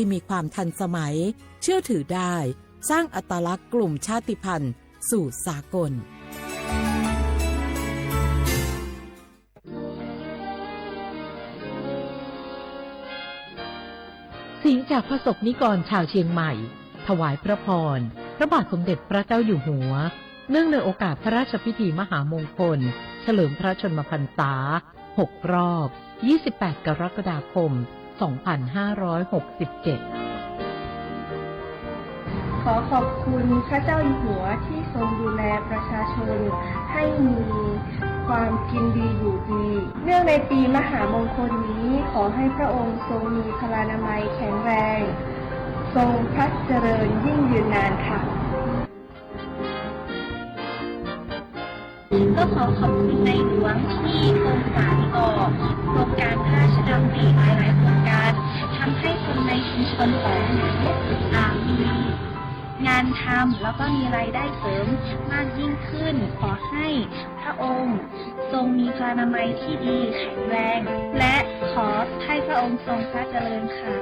ที่มีความทันสมัย เชื่อถือได้ สร้างอัตลักษณ์กลุ่มชาติพันธุ์สู่สากล เสียงจากพระสงฆ์นิกรชาวเชียงใหม่ ถวายพระพร พระบาทสมเด็จพระเจ้าอยู่หัว เนื่องในโอกาสพระราชพิธีมหามงคล เฉลิมพระชนมพรรษา หกรอบ ยี่สิบแปด กรกฎาคม สองพันห้าร้อยหกสิบเจ็ด ขอขอบคุณพระเจ้าอยู่หัวที่ทรงดูแลประชาชนให้มีความกินดีอยู่ดี เนื่องในปีมหามงคลนี้ ขอให้พระองค์ทรงมีพลานามัยแข็งแรง ทรงพระเจริญยิ่งยืนนานค่ะ ก็ขอขอบคุณในหลวงที่ทรงสานต่อโครงการพระราชดำริหลายๆโครงการ ทำให้คนในชุมชนของหนู อ่า มีงานทำ แล้วก็มีรายได้เสริมมากยิ่งขึ้น ขอให้พระองค์ทรงมีพลานามัยที่ดีแข็งแรง และขอให้พระองค์ทรงพระเจริญค่ะ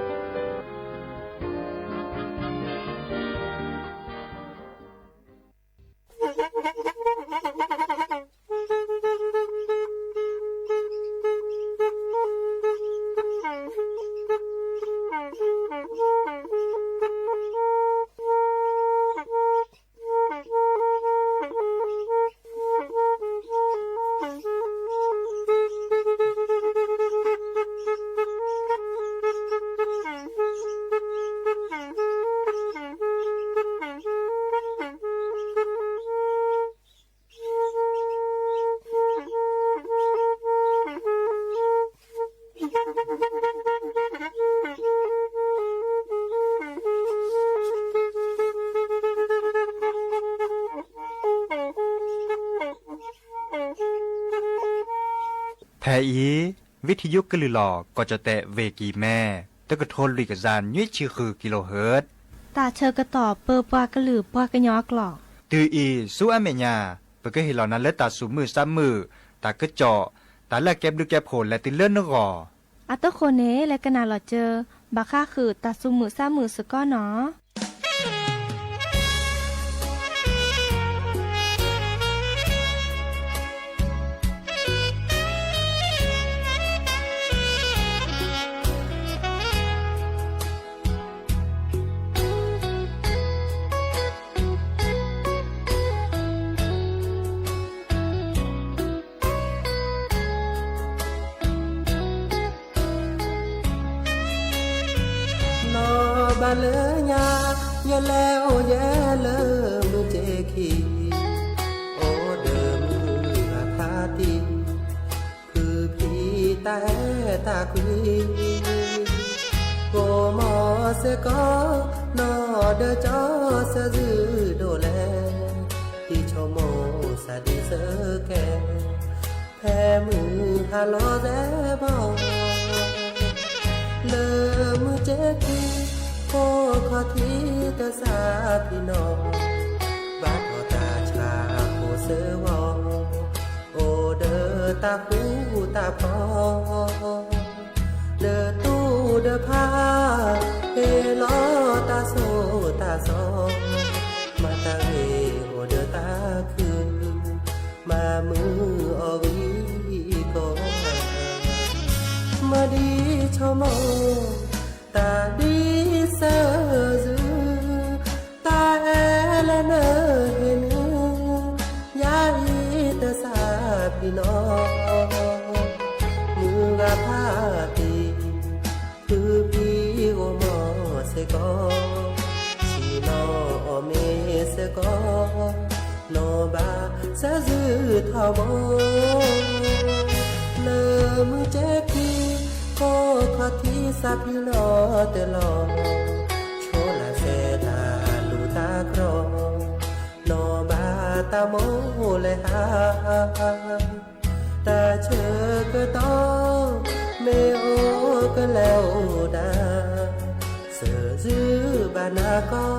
ဖဲအံၤ ဝံထံယိကလုာ်လီၤ ကီၢ်ကၠီၣ်တဲၣ် ဝ့ၢ်ကံၢ်မဲ တကထိလွံၢ်ကယၤနွံဆံဃု ကံလိဟၢၣ် တၢ်ဆၢကတီၢ်ပၢပှၤကလုာ်ပှၤကညီကျိာ် တုၤအံၤဆူအမဲာ်ညါ ပကဟ့ၣ်လီၤနၤလၢတၢ်သူၣ်မုာ်သးမုာ် တၢ်ကစီၣ် တၢ်လၢအကဲဘျုးကဲဖှိၣ်လဲၤတုၤလၢနဂီၢ် အတဃိန့ၣ် လဲၤကနၣ်လီၤစၢၤ ဘၣ်ဃးဃုာ်တၢ်သူၣ်မုာ်သးမုာ်စ့ၢ်ကီးနီၤ. နီၢ်ဘၣ်လၢညါ ယလဲၤအိၣ်ယဲလၢမုၢ်က့ခံ အိၣ်ဒီးမုၢ်ဂၤဖးတံၢ် ဖုဖံတၢ်အဲၣ်တၢ်ကွံ ကိးမီၤစ့ၢ်ကီး နီၢ်ဒီးကၠီဆၢဇုဒိၣ်လဲၣ် တံၤဆိကမိၣ်စၢ်ဒံးစၢ်ကဲ ဖဲမုၢ်ဟါလီၤစဲးဘီ လၢမုၢ်က့ခံ ဖိခီၣ်ထံးတစးဖံးနီၣ် ဘၣ်ထီၣ်တၢ်ဆါဖိစၢဝီ အိၣ်ဒီးတၢ်ဃူတၢ်ဖိး ဒီးတူၢ်ဒီးဖး ဟ့ၣ်လီၤတၢ်ဆိၣ်တၢ်ဆီ မၤတၢ်ဂ့ၤအိၣ်ဒီးတၢ်ခု မၤမုာ်အီၤဝံၤကီး မၤဒ်ဆိကမိၣ် တၢ်ဒ်စၢၤစု တၢ်အဲၣ်လၢနဟ့ၣ်နုာ် ယၤအံၤတစးဖံးနီၣ် မုၢ်ဂၤဖးတံၢ် ဖုဖံဂီၤမီၤစ့ၢ်ကီး ဆ့ၣ်နီၤအီၣ်မ့ၤစ့ၢ်ကီး နီၢ်ဘၣ်စၢ်စုထီဘိ လၢမုၢ်က့ခံ ဖိခီၣ်ထံးစးဖံးလီၤတလီၤ ဆိလၢစဲတၢ်လူၢ်တၢ်ကြီ နီၢ်ဘၣ်တၢ်မိၣ်လဲၤဟါ တၢ်ဆၢကတီၢ် မ့ၢ်အိၣ်ကလဲၤအိၣ်ဒၣ် စၢၤစုဘၣ်နၤကိး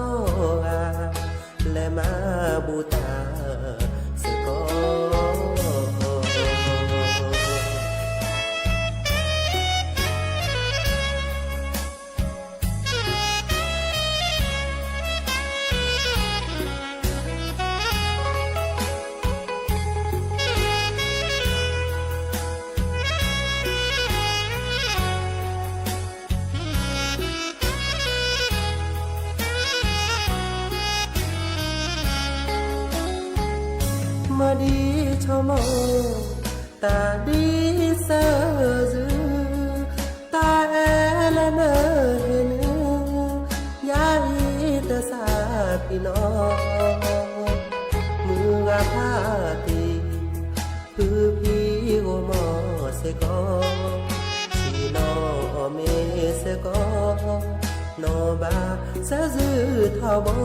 ဂၤ လဲၤမၤဘူၣ်တၢ်စ့ၢ်ကီး နီၢ်ဘၣ်တၢ်မိၣ်လဲၤဟါ တၢ်ဆၢကတီၢ် မ့ၢ်အိၣ်ကလဲၤအိၣ်ဒၣ် စၢၤစုဘၣ်နၤကိးဂၤ လဲၤမၤဘူၣ်တၢ်စ့ၢ်ကီး ဒ်ဆိကမိၣ်, တၢ်ဒ်စၢၤယုၢ်, တၢ်အဲၣ်လၢနဟ့ၣ်နုၢ်, ယၤအံၤတစၢ်ဖံနီၤ, မုၢ်ဂၤဖးတံၢ်, ဖုဖံဂီၢ်မီၢ်စ့ၢ်ကီး, ဆ့ၣ်နီၤအီၣ်မ့ၤစ့ၢ်ကီး, နီၢ်ဘၣ်စၢၤယုၢ်ထီဘိ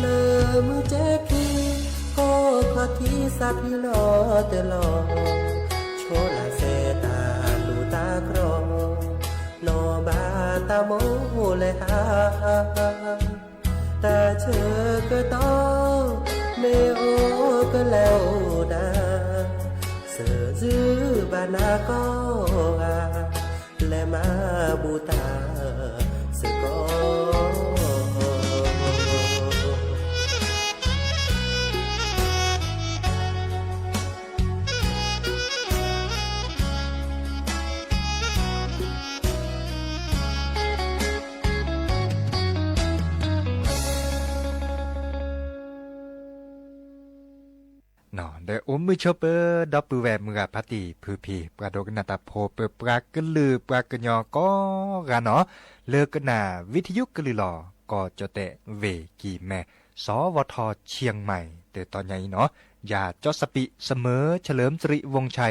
လၢမုၢ်ကဲခံ, ကိးခီၣ်ထံးစးဖံလီၤတလီၤ, ဆိလၢစဲတၢ်လူၢ်တၢ်ကြီ, နီၢ်ဘၣ်တၢ်မိၣ်လဲၤဟး, တၢ်ဆၢကတီၢ်, မ့ၢ်အိၣ်ကလဲၤအိၣ်ဒၣ်, စၢၤယုၢ်ဘၣ်နၤကိးဂၤ, လဲၤမၤဘူၣ်တၢ်စ့ၢ်ကီး. ဒီးအိၣ်မုာ်ဆိပၢၤ ဒီပုၢ်ဝဲၢ်မုၢ်ဂၤဖးတံၢ်ဖုဖံ ပှၤဒိကနၣ်တၢ်ဖိ ပပှၤကလုာ်ပှၤကညီကိးဂၤနီၤ, လၢကနၣ်ဝံထယုကလုာ်လီၤ ကီၢ်ကၠီၣ်တဲၣ်ဝ့ၢ်ကံၢ်မဲ စီၤဝီၤထီၣ် ဆံၣ်မဲၣ် တတီၤညါအံၤနီၤ, ယၤကၠီစပံး စမၢၢ် ဆၢလၢၣ်စရံး ဝူင်ၡဲ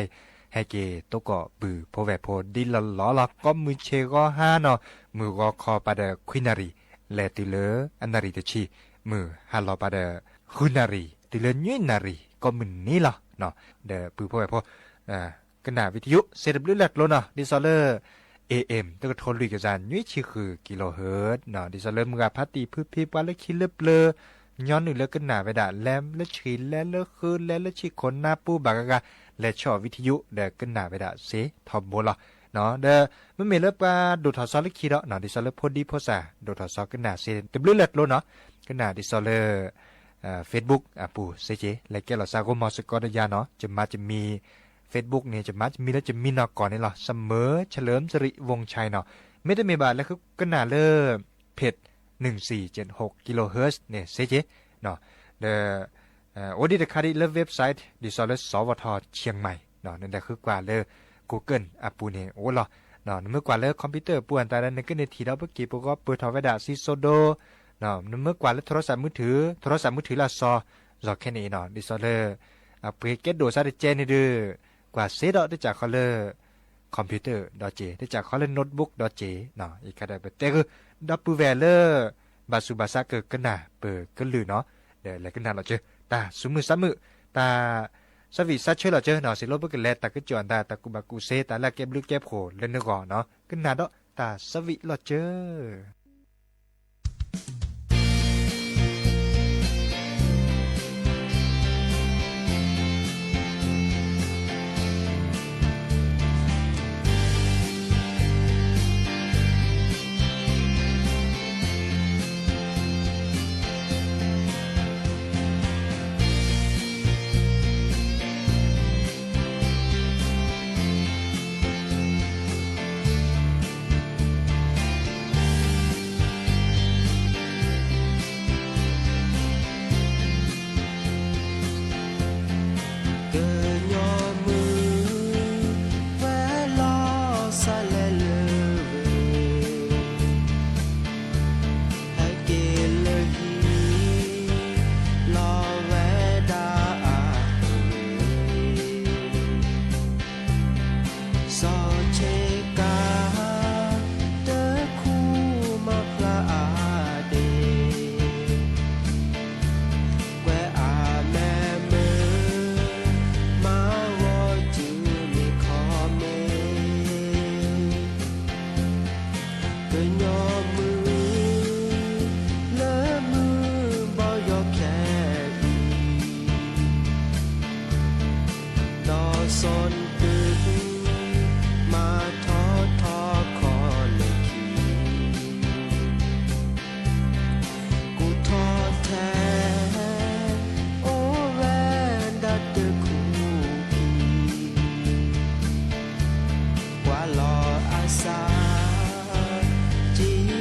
ဟဲက့ၤသကိးပုၢ်ဖိဝဲၢ်ဖိဒ်လီၢ်လီၢ်လီၤ. ကိးမုၢ်ဆ့ၣ်ဂီၤဟါနီၤ, မုၢ်ဂီၤခီပၤဒီးခွံနၣ်ရံၣ်, လဲၤတုၤလၢအနၣ်ရံၣ်တဆံ, မုၢ်ဟါလီၤပၤဒီး ဃုနၣ်ရံၣ် တုၤလၢနွံနၣ်ရံၣ် ကိးမုၢ်နံၤလီၤ. ဒီးပုၢ်ဖိဝဲၢ်ဖိ ကနၣ်ဝံထယု စ့တဘျုးလၢ်ကျိနီၤ, ဒ်သိးလၢ AM တကထိလွံၢ်ကယၤနွံဆံဃု kilohertz နီၤ, ဒ်သိးလၢမုၢ်ဂၤဖးတံၢ်ဖုဖံ ပှၤလၢခံလၢပျၢၤ ညီနုၢ်လၢကနၣ်ဝဲဒၣ် လဲၤလၢဆှံ လဲၤလၢဃု လဲၤလၢဆံၣ်ခိၣ်နါပူၤဘၣ်ဂၤဂၤ လဲၤဆီၣ်ဝံထယု ဒီးကနၣ်ဝဲဒၣ်စ့ထီဘိလီၤ. ဒီးမ့မ့ၢ်လၢပှၤဒိၣ်ထီၣ်စီလၢခံဒီး ဒ်သိးလၢဖိဒံဖိသၣ် ဒိၣ်ထီၣ်စီကနၣ်စ့တဘျုးလၢ်ကျိနီၤ, ကနၣ်ဒ်သိးလၢ Facebook အပူၤစ့က့ၤ လဲၤကဲလီၤစးဂိမီၤစ့ၢ်ကီးဒီးယၤနီၤ, ယမါတမံၤ Facebook န့ၣ် ယမါတမံၤလၢယမံနီၢ်ကီၢ်န့ၣ်လီၤ, စမၢၢ် ဆၢလၢၣ်စရံး ဝူင်ၡဲနီၤ, မ့တမ့ၢ်ဘၣ် လဲၤဃုကနၣ်လၢ page နုၢ်စံၣ်ကၠ့ၣ်ဟူး kilohertz န့ၣ်စ့က့ၤ, ဒီး အိၣ်ဒံးတခါဒံးလၢ website ဒ်သိးလၢ စီၤဝီၤထီၣ် ဆံၣ်မဲၣ် နလဲၤဃုကွၢ်လၢ Google အပူၤန့ၣ်အိၣ်လီၤ. နမ့ၢ်ကွၢ်လၢ computer အပူၤအတၢ်ဒီး နကန့ၢ်ထံၣ်ဒီးပက့ၤပဂီၢ်ပၢၢ်ထီၣ်ဝဲဒၣ်စံးစိၤဒိ, နမ့ၢ်ကွၢ်လၢ โทรศัพท์มือถือ, โทรศัพท์มือถือလၢအစီၤ စီၤခဲန့ၣ်အံၤနီၤ, ဒ်သိးလၢ အပှ့ၤကဲဒိၣ်စးတကဲန့ၣ်ဒီး ကွၢ်စ့ဒီးတစးဃီလၢ computer ဒီးက့ၤ, တစးဃီလၢ notebook ဒီးက့ၤ, အံၤခါဒီးပတဲဂုာ် ဒီပုၢ်ဝဲၢ်လၢ ဘၣ်ဆူးဘၣ်ဆါကကနၣ်ပကလုာ်နီၤ, ဒီးလဲၤကနၣ်လီၤစၢၤ တၢ်ဆူးမုၢ်ဆါမုာ်, တၢ်ဆၢဝံၣ်ဆါဆၢလီၤစၢၤနီၤ, စံးလီၤပကလဲၤတၢ်ကစီၣ်အတၢ် တၢ်ကူၣ်ဘၣ်ကူၣ်စ့ တၢ်လၢအကဲဘျုးကဲဖှိၣ်လၢနဂီၢ်နီၤ, ကနၣ်ဒီးတၢ်ဆၢဝံၣ်လီၤစၢၤ. ကညီမုၢ်ဝဲလီၤစၢ်လဲၤလၢဝ့ၢ်, ဟဲက့ၤလၢဟံၣ် လီၤဝဲဒၣ်အဝ့ၢ်, စီၤဆ့ကၤ တခူမၤဖျါအါဒ့ၣ်, ကွဲးအမဲာ်မုာ် မၤဂီၤစုမ့ၢ်ခီမ့ၢ်, ကညီမုၢ် လၢမုၢ်ဘီယီၤခဲအံၤ, ဒီးစီၤနတုၤ မၤထီၣ်ထီခီနခံ ကူၣ်ထီၣ်ထဲ အိၣ်ဝဲဒၣ်တခူခံ, ကွၢ်လီၤအစၢ် ကံ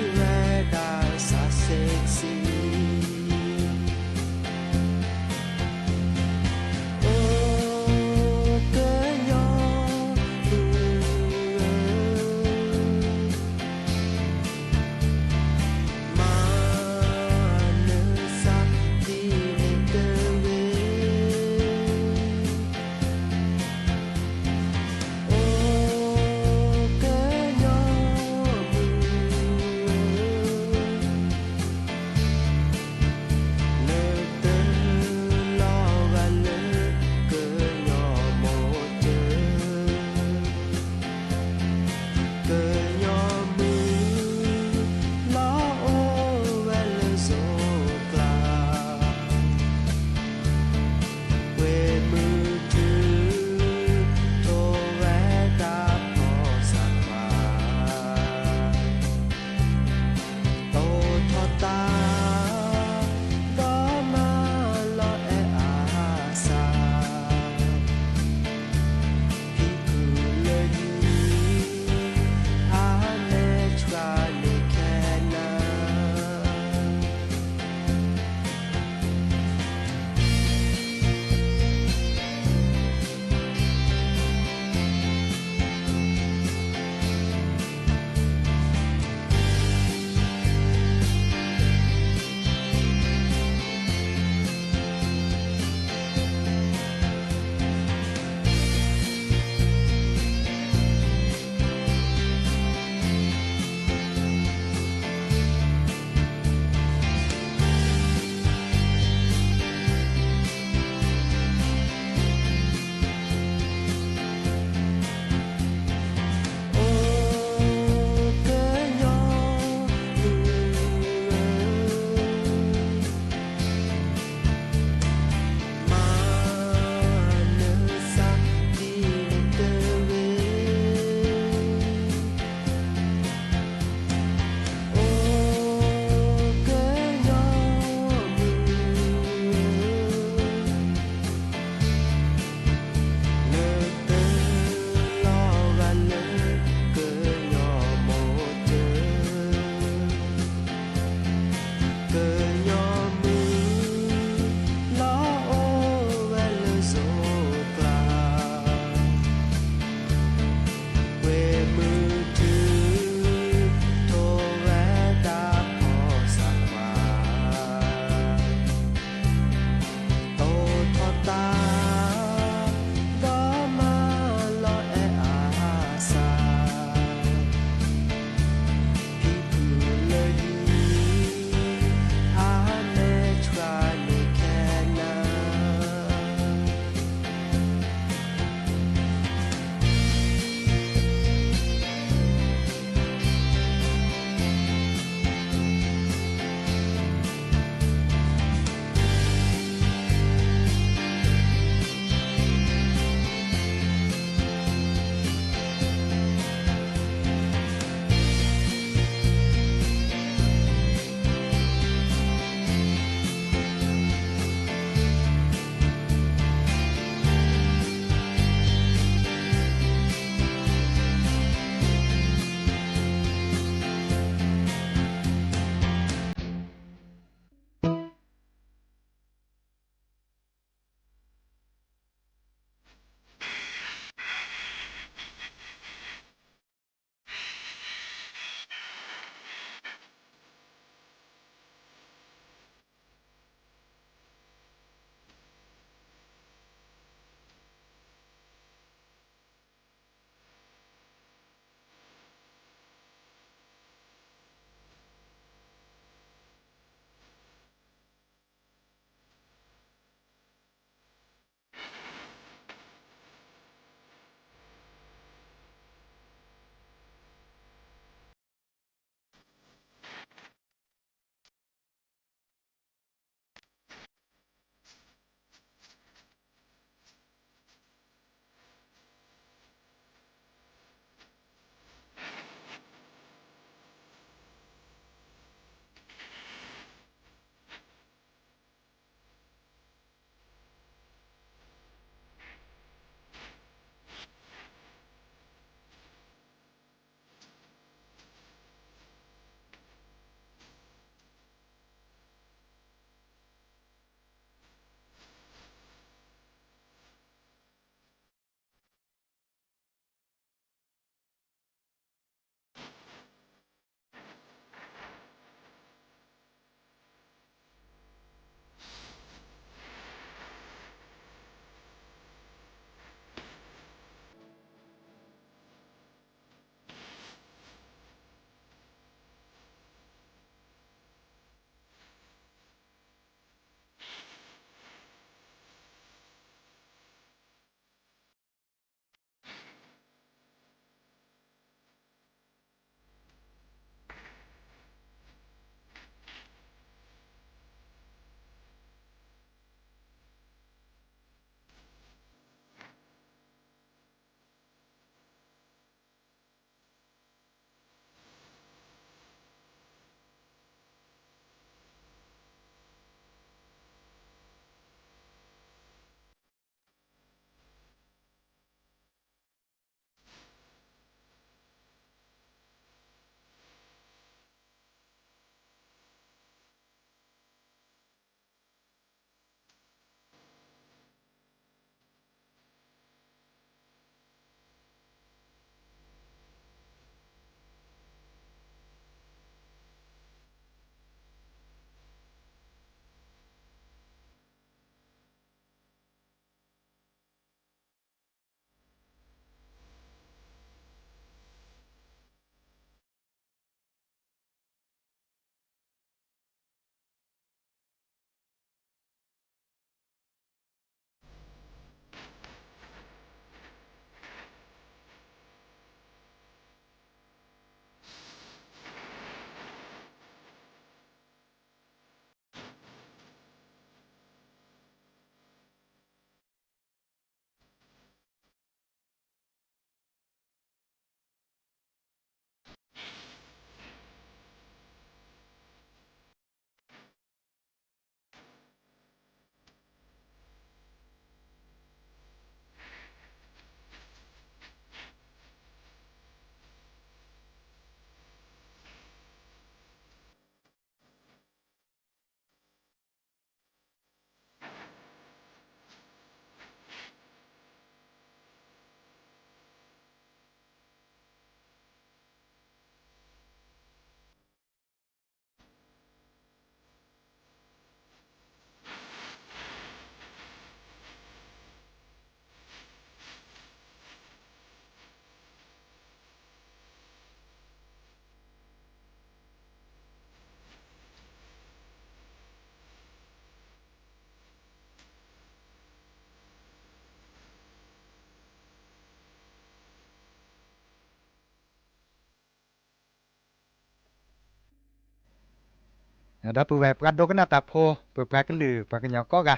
ဒီပုၢ်ဝဲၢ်ပှၤဒိကနၣ်တၢ်ဖိ ပပှၤကလုာ်ပှၤကညီကိးဂၤ,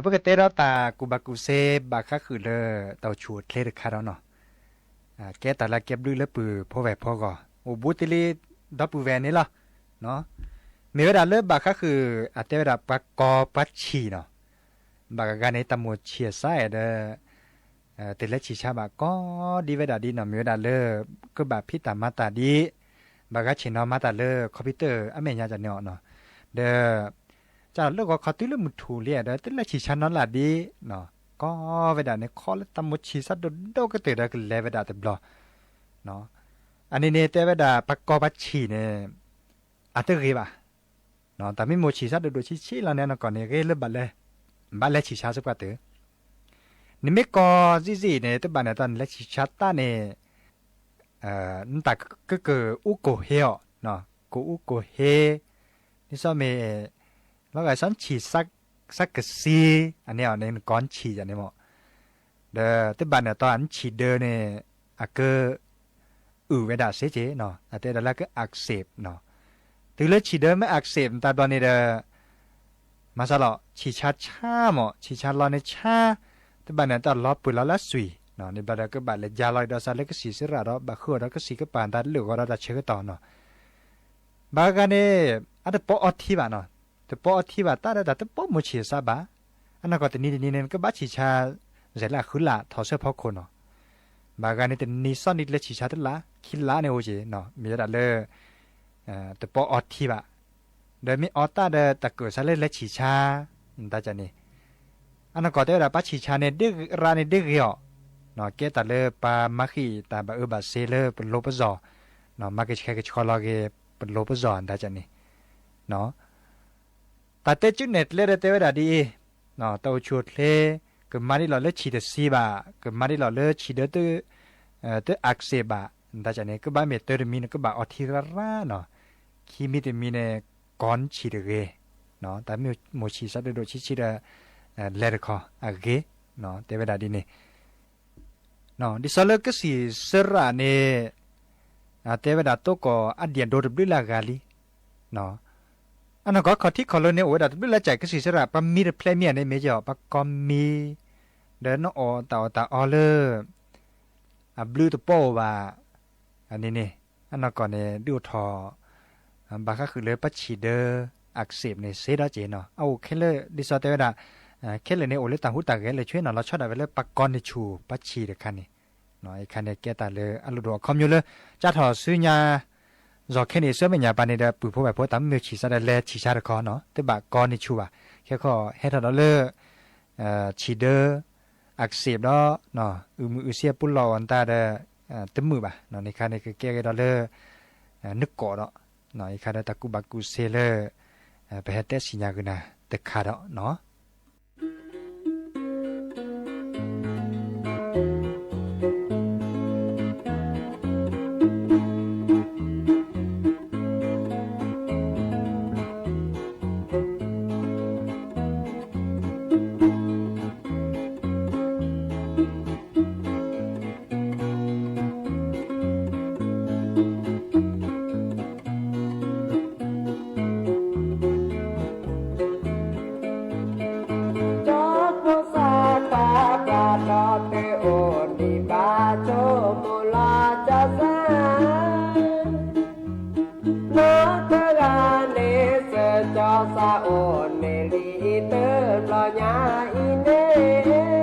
ပကတဲဒီးတၢ်ကူၣ်ဘၣ်ကူၣ်သ့ဘၣ်ဃးဃုာ်လၢတၢ်အိၣ်ဆူၣ်အိၣ်ချ့တခါဒီးနီၤ, ကဲတၢ်လၢကဲဘျုးလၢပုၢ်ဖိဝဲၢ်ဖိအဂီၢ်, အိၣ်ဘူးတ့ၢ်လံဒီပုၢ်ဝဲၢ်န့ၣ်လီၤ. မ့ၢ်ဝဲဒၣ်လၢဘၣ်ဃးဃုာ် အတဲဝဲဒၣ်ပှၤကီပှၤဆံၣ်နီၤ, ဘၣ်ဂၤဂၤန့ၣ် တၢ်မိၣ်ဆံၣ်အသးအဲၣ်ဒီး တလဲၤဆံၣ်ဆါဘၣ်ကီဒ်ဝဲဒၣ်ဒ်နီၤ, မ့ၢ်ဝဲဒၣ်လၢ ကဘၣ်ဖံးတၢ်မၤတၢ်ဒ် ဘၣ်ဂၤဆ့ၣ်နီၤမၤတၢ်လၢ computer အမဲာ်ညါန့ၣ်အီၤနီၤ, ဒီး ကလၢဂီၤခီတုၤလၢမုၢ်ထူၣ်လံဒီး တလဲၤဆံၣ်ဆါနီတလၢ်ဒ် ကီဝဲဒၣ်န့ၣ် ခီလၢတၢ်မိၣ်ဆံၣ်သးဒိၣ်ဒိၣ်ကတၢၢ်ဒီးကလဲၤဝဲဒၣ်တဘျီ, အန့ၣ်န့ၣ် တဲဝဲဒၣ်ပှၤကီပှၤဆံၣ်န့ၣ် အတဂ့ၤဘၣ်, တၢ်မ့ၢ်မိၣ်ဆံၣ်သးဒိၣ်ဒိၣ်ဆံးဆံးလီၤန့ၣ် အနီၢ်ကီၢ်န့ၣ် ဂ့ၤလၢဘၣ်လဲၤ ဘၣ်လဲၤဆံၣ်ဆါစ့ၢ်ကီးတၢ်, နမ့ၢ်ကီစံၣ်စံၣ်န့ၣ် တဘၣ်န့ၣ်တၢ်နလဲၤဆံၣ်ဆါတၢ်န့ၣ် နတၢ်ကကအိၣ်ကိၢ်ဟ့အီၤ, ကိၢ်အူကိၢ်ဟ့, ဒ်သိးမ့ၢ် လီၤဂာ်စီနဆံၣ် စးကစံ, အန့ၣ်အီၤန့ၣ် နကီနဆံၣ်ယၤန့ၣ်မး, ဒီးတဘၣ်န့ၣ်တီနဆံၣ်ဒၢန့ၣ် အက အုၣ်ဝဲဒၣ်စ့ၢ်ကီးနီၤ, အတဲဒၣ်လၢက accept နီၤ, တုၤလၢဆံၣ်ဒၢမ့ၢ် accept နတၢ်ဘျီန့ၣ်ဒီး မၤစၢၤလီၤ ဆံၣ်ဆါဆါမး ဆံၣ်ဆါလီၤန့ၣ်ဆါ, တဘၣ်န့ၣ်တၢ်လီၤပှ့ၤလီၤလၢအသွံၣ်, န့ၣ်ဘျီဒီးကဘၣ်လဲၤယါလီၤဒီးစးလၢကစံၣ်စရၣ်ဒီး ဘၣ်ဃုအီၤဒီးကစံၣ်ကပၤတၢ်လၢာ်ဂီၤဒီးတၢ်ဆၢကတီၢ်နီၤ, ဘၣ်ဂၤန့ၣ် အတပိာ်အီထံဘၣ်နီၤ, တပိာ်အီထံဘၣ်တၢ်ဒီးတၢ်တပိာ်မိၣ်ဆံၣ်အသးဘၣ်, အနီၢ်ကီၢ်တနံၤတနံၤန့ၣ် နကဘၣ်ဆံၣ်ဆါ စဲးလၢအဃုလၢ်ထီၣ်ဆၢဖီခိၣ်နီၤ, ဘၣ်ဂၤန့ၣ်တနံၤစီနံၤတလဲၤဆံၣ်ဆါတလၢ် ခံလၢ်န့ၣ်အိၣ်က့ၤ, မ့ၢ်ဝဲဒၣ်လၢ တပိာ်အီထံဘၣ်, ဒီးမ့ၢ်အီတၢ်ဒီးတၢ်ကၢၣ်စးလၢလဲၤဆံၣ်ဆါ, တၢ်ကန့ၣ်, အနီၢ်ကီၢ်တဲဝဲဒၣ်ပှၤဆံၣ်ဆါန့ၣ် ဒ်ရၣ်န့ၣ်ဒ်ဂ့ၤအီၤ, ကဲတၢ်လၢပှၤမၤဃံးတၢ်ဘၣ်အၢဘၣ်စ့လၢပလိၤပစီၤ, မၤကဆှဲကဆှီလီၤက့ၤ ပလိၤပစီၤ တၢ်ကန့ၣ်, တၢ်တဲကၠူနဲၣ်ကျဲဒီးတဲဝဲဒၣ်ဒ်အံၤ, တၢ်အိၣ်ဆူၣ်အိၣ်ချ့ ကမၤဒ်လီၤလၢဆံၣ်တဆံဘၣ်, ကမၤဒ်လီၤလၢဆံၣ်ဒၢ တ accept ဘၣ်, တၢ်ကန့ၣ် ကဘၣ်မ့ၢ်တၢ်တမံၤန့ၣ် ကဘၣ်အီထံရၣ်ရၣ်နီၤ, ခံမံၤတမံၤန့ၣ် ကီနဆံၣ်တဂ့ၤ, တၢ်မ့ၢ်မိၣ်ဆံၣ်သးဒိၣ်ဒိၣ်ဆံးဆံးဒီး လဲၤတခီအဂ့ၤ, တဲဝဲဒၣ်ဒ်န့ၣ် ဒ်သိးလၢကစံၣ်စရၣ်န့ၣ် တဲဝဲဒၣ်တိၢ်ကီၢ်အဒံၣ်အဒိတဘျုးလၢအဂၤလံ, အနီၢ်ကီၢ်ခီၣ်ထံးခီၣ်လိၤန့ၣ် အိၣ်ဝဲဒၣ်တဘျုးလၢကစၢ်ကစံၣ်စရၣ် ပှၤမံတဖျဲးမံဧါန့ၣ် မ့ၢ်ကီး ပှၤကီမံ, ဒီးနအီၣ်တၢ်အီၣ်တၢ်အီလၢ အဘျုးတပိာ်အိၣ်ဘၣ်, အန့ၣ်န့ၣ် အနီၢ်ကီၢ်န့ၣ် ဒုးအိၣ်ထီၣ် ဘၣ်ဃးဃုာ်လၢပှၤဆံၣ်ဒၢ accept န့ၣ် စ့ဒီးက့ၤနီၤ, အအိၣ်ခဲလၢာ် ဒ်သိးတဲဝဲဒၣ် ခဲလၢာ်န့ၣ် အိၣ်လၢတၢ်ဟူးတၢ်ဂဲၤလၢာ်ဆ့နီၤ, လီၤဆီဒၣ်ဝဲလၢပှၤကီန့ၢ်ဆူၣ် ပှၤဆံၣ်တခါန့ၣ်, အခါန့ၣ် ကဲတၢ်လၢအလိၣ်ဒိၣ်အခီပညီလၢ ကၢ်ထီၣ်ဆူညါ စီၤခဲန့ၣ် ဆူမဲာ်ညါပၤန့ၣ်ဒီး ပုၢ်ဖိဝဲၢ်ဖိတၢ်မုာ်ဆံၣ်စးဒီးလဲၤဆံၣ်ဆါတခီနီၤ, တဘၣ်ကီန့ၢ်ဆူၣ်ဘၣ်, ခဲခီဟဲထီၣ်ဒီးလၢ ဆံၣ်ဒၢ accept ဒီး အုၣ်မုာ်အုၣ်စ့အပူၤလီၢ်အီၤနတၢ်ဒီး တမုာ်ဘၣ်, န့ၣ်ခါန့ၣ် ကကဲက့ၤဒီးလၢ နကိးဒီး ယခါဒီးတၢ်ကူၣ်ဘၣ်ကူၣ်သ့လၢ ပဟဲတဲစံၣ်ညါက့ၤနၤတခါဒီးနီၤ. ကၠီဖိသၣ်ခွါပှၤဒီးသုအိၣ်ဒံးဘၣ်ဆိကမိၣ်လီၤကၠီစၢ် နီၢ်တဂၤန့ၣ်စၢၤကၠီစၢ်အိၣ်န့ၢ်လံတဘျီညါအံၤန့ၣ်,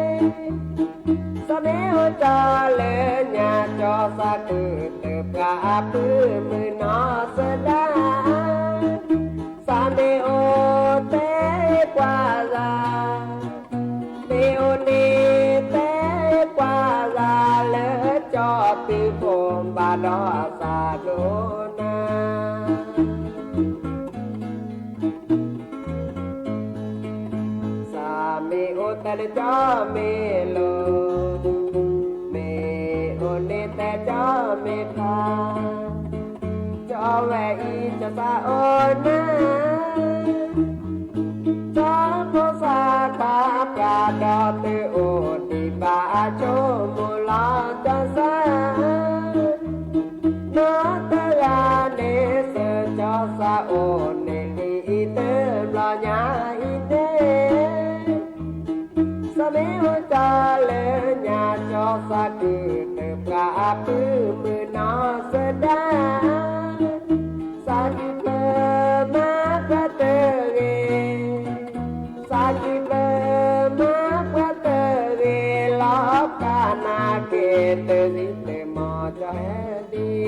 စးမ့ၢ်အိၣ်ကၠီလၢညါကၠီစၢ်တုၤတပှၢ်အပုၢ်မုၢ်နီၢ်စၢၤဒၣ်, စးမ့ၢ်အိၣ်တဲပှၤဂၤ မ့ၢ်အိၣ်န့ၣ်တဲပှၤဂၤလၢကၠီသုးဖိဘၣ်ဒီးစးဒိၣ်နၤ စးမ့ၢ်အိၣ်တဲလၢကၠီမ့ၢ်လိၤ, မ့ၢ်အိၣ်န့ၣ်တဲကၠီမ့ၢ်ဖျါ, ကၠီဝဲအံၤကၠီစၢ်အိၣ်နၤ, ကၠီဖိသၣ်ခွါပှၤဒီးသုအိၣ်ဒံးဘၣ်ဆိကမိၣ်လီၤကၠီစၢ် နီၢ်တဂၤန့ၣ်စၢၤကၠီစၢ်အိၣ်န့ၣ်လံ ကတၢၢ်ပှၤအပုၢ်မုၣ်နီၢ်သဒါ, စးထီၣ်ဖျၢၣ်မၤပှဲၤတဂ့ၤ, စးထီၣ်ဖျၢၣ်မၤပှဲၤတဂ့ၤ, လီၤကနၣ်က့ၤတလံတမီၢ်ကၠီ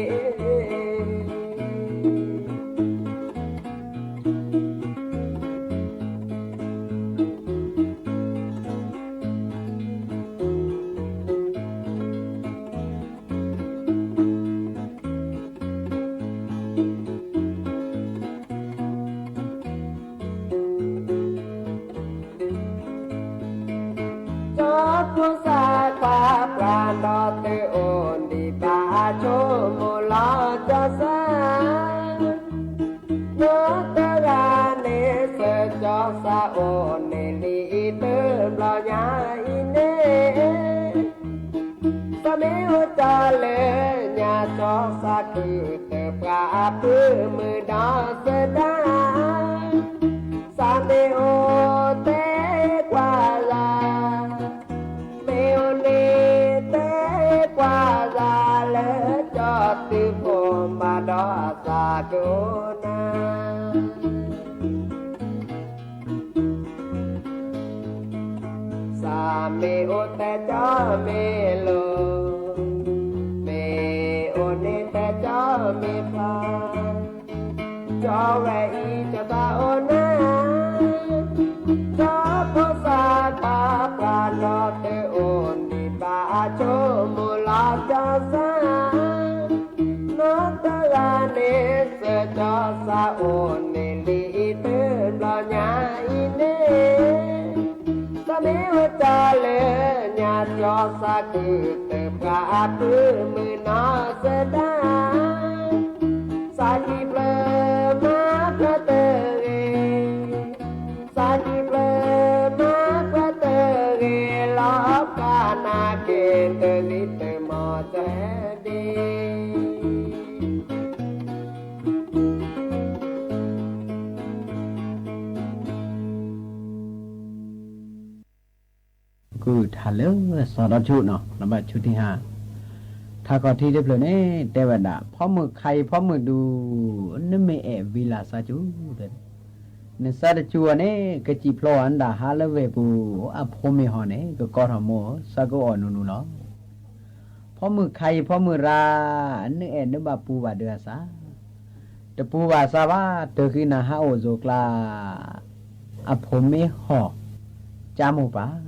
ဟဲဒံး ကၠီဖိသၣ်ခွါပှၤဒီးတအိၣ်ဒံးဘၣ် ဆိကမိၣ်လီၤကၠီသး နီၢ်တဂၤန့ၣ် စၢၤကၠီသးအိၣ်န့ၣ်လံ တဘျီညါအံၤန့ၣ် သးမ့ၢ်အိၣ်တၢ်လၢညါ ကၠီသးကတၢၢ်ပှၤအပုၢ်မုၣ်နီၢ်သဒါ, သးမ့ၢ်အိၣ်တဲကွၢ်လၢ် မ့ၢ်အိၣ်န့ၣ်တဲကွၢ်လၢ်လၢ ကၠီသုးဖိဘၣ်ဒီးသးကအိၣ်နၤ သးမ့ၢ်အိၣ်တဲကၠီမ့ၢ်လိၤ, မ့ၢ်အိၣ်န့ၣ်တဲကၠီမ့ၢ်ဖျါ, ကၠီဝဲအံၤကၠီသးအိၣ်နၤ, ကၠီဖိသၣ်ခွါပှၤဒီးတအိၣ်ဒံးဘၣ် ဆိကမိၣ်လီၤကၠီသး နီၢ်တဂၤန့ၣ် စၢၤကၠီသးအိၣ်န့ၣ်လံ တဘျီညါအံၤန့ၣ် သးမ့ၢ်အိၣ်တၢ်လၢညါ ကၠီသးကတၢၢ်ပှၤအပုၢ်မုၣ်နီၢ်သဒါ, စးထီၣ်ဖျၢၣ်မၤပှဲၤတဂ့ၤ, စးထီၣ်ဖျၢၣ်မၤပှဲၤတဂ့ၤ, လီၤကနၣ်က့ၤတလံတမီၢ်ကၠီဟဲဒံး ကုၢ်ထါလၢစီၤဒီဆူၣ်နီၤ လီၤဘၣ်ဆူၣ်ထံဟါ, ထါခီၣ်ထံးတဖျၢၣ်န့ၣ် တဲဝဲဒၣ် ဖီမုၢ်ခါအံၤဖီမုၢ်ဒူ နမ့ၢ်အဲၣ်ဝံၤလၢ်သးစူၤ, နသးတစူၤအီၤန့ၣ် ကစံၣ်ဖျိအီၤနဒၣ်ဟါလၢဝဲၢ်ပူၤ, အဖိမ့ၢ်ဟီၣ်န့ၣ် ကကီထီၣ်မိၢ် သးကအီၣ်နူနူလီၤ. ဖီမုၢ်ခါအံၤဖီမုၢ်ရၢ, နအဲၣ်နဘၣ်ပူၤဘၣ်ဒုးအသး, တပူၤဘၣ်သးဘၣ် တၢ်ဃံနၤဟးအိၣ်စိၤကျါ, အဖိမ့ၢ်ဟီၣ် ကၠါမိၢ်ပၢ်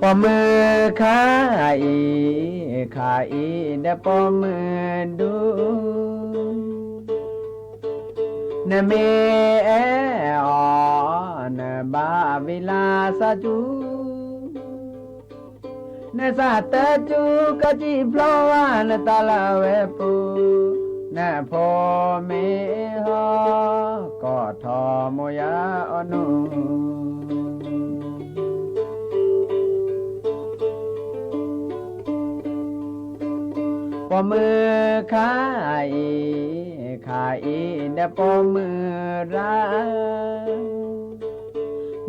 ပိာ်မုၣ်ခါအံၤ, ခါအံၤဒီးပိာ်မုၣ်ဒူ, နမ့ၢ်အဲၣ်အီၤ နဘၣ်ဝံၤလၢ်သးစူၤ, နသးတစူၤကစံၣ်ဖျိဝဲ နတၢ်လၢဝဲၢ်ပူၤ, နဖိမ့ၢ်ဟီၣ် ကီထီၣ်မိၢ်ယၤအီၣ်နူ ပိာ်မုၣ်ခါအံၤ, ခါအံၤဒီးပိာ်မုၣ်ရၢ,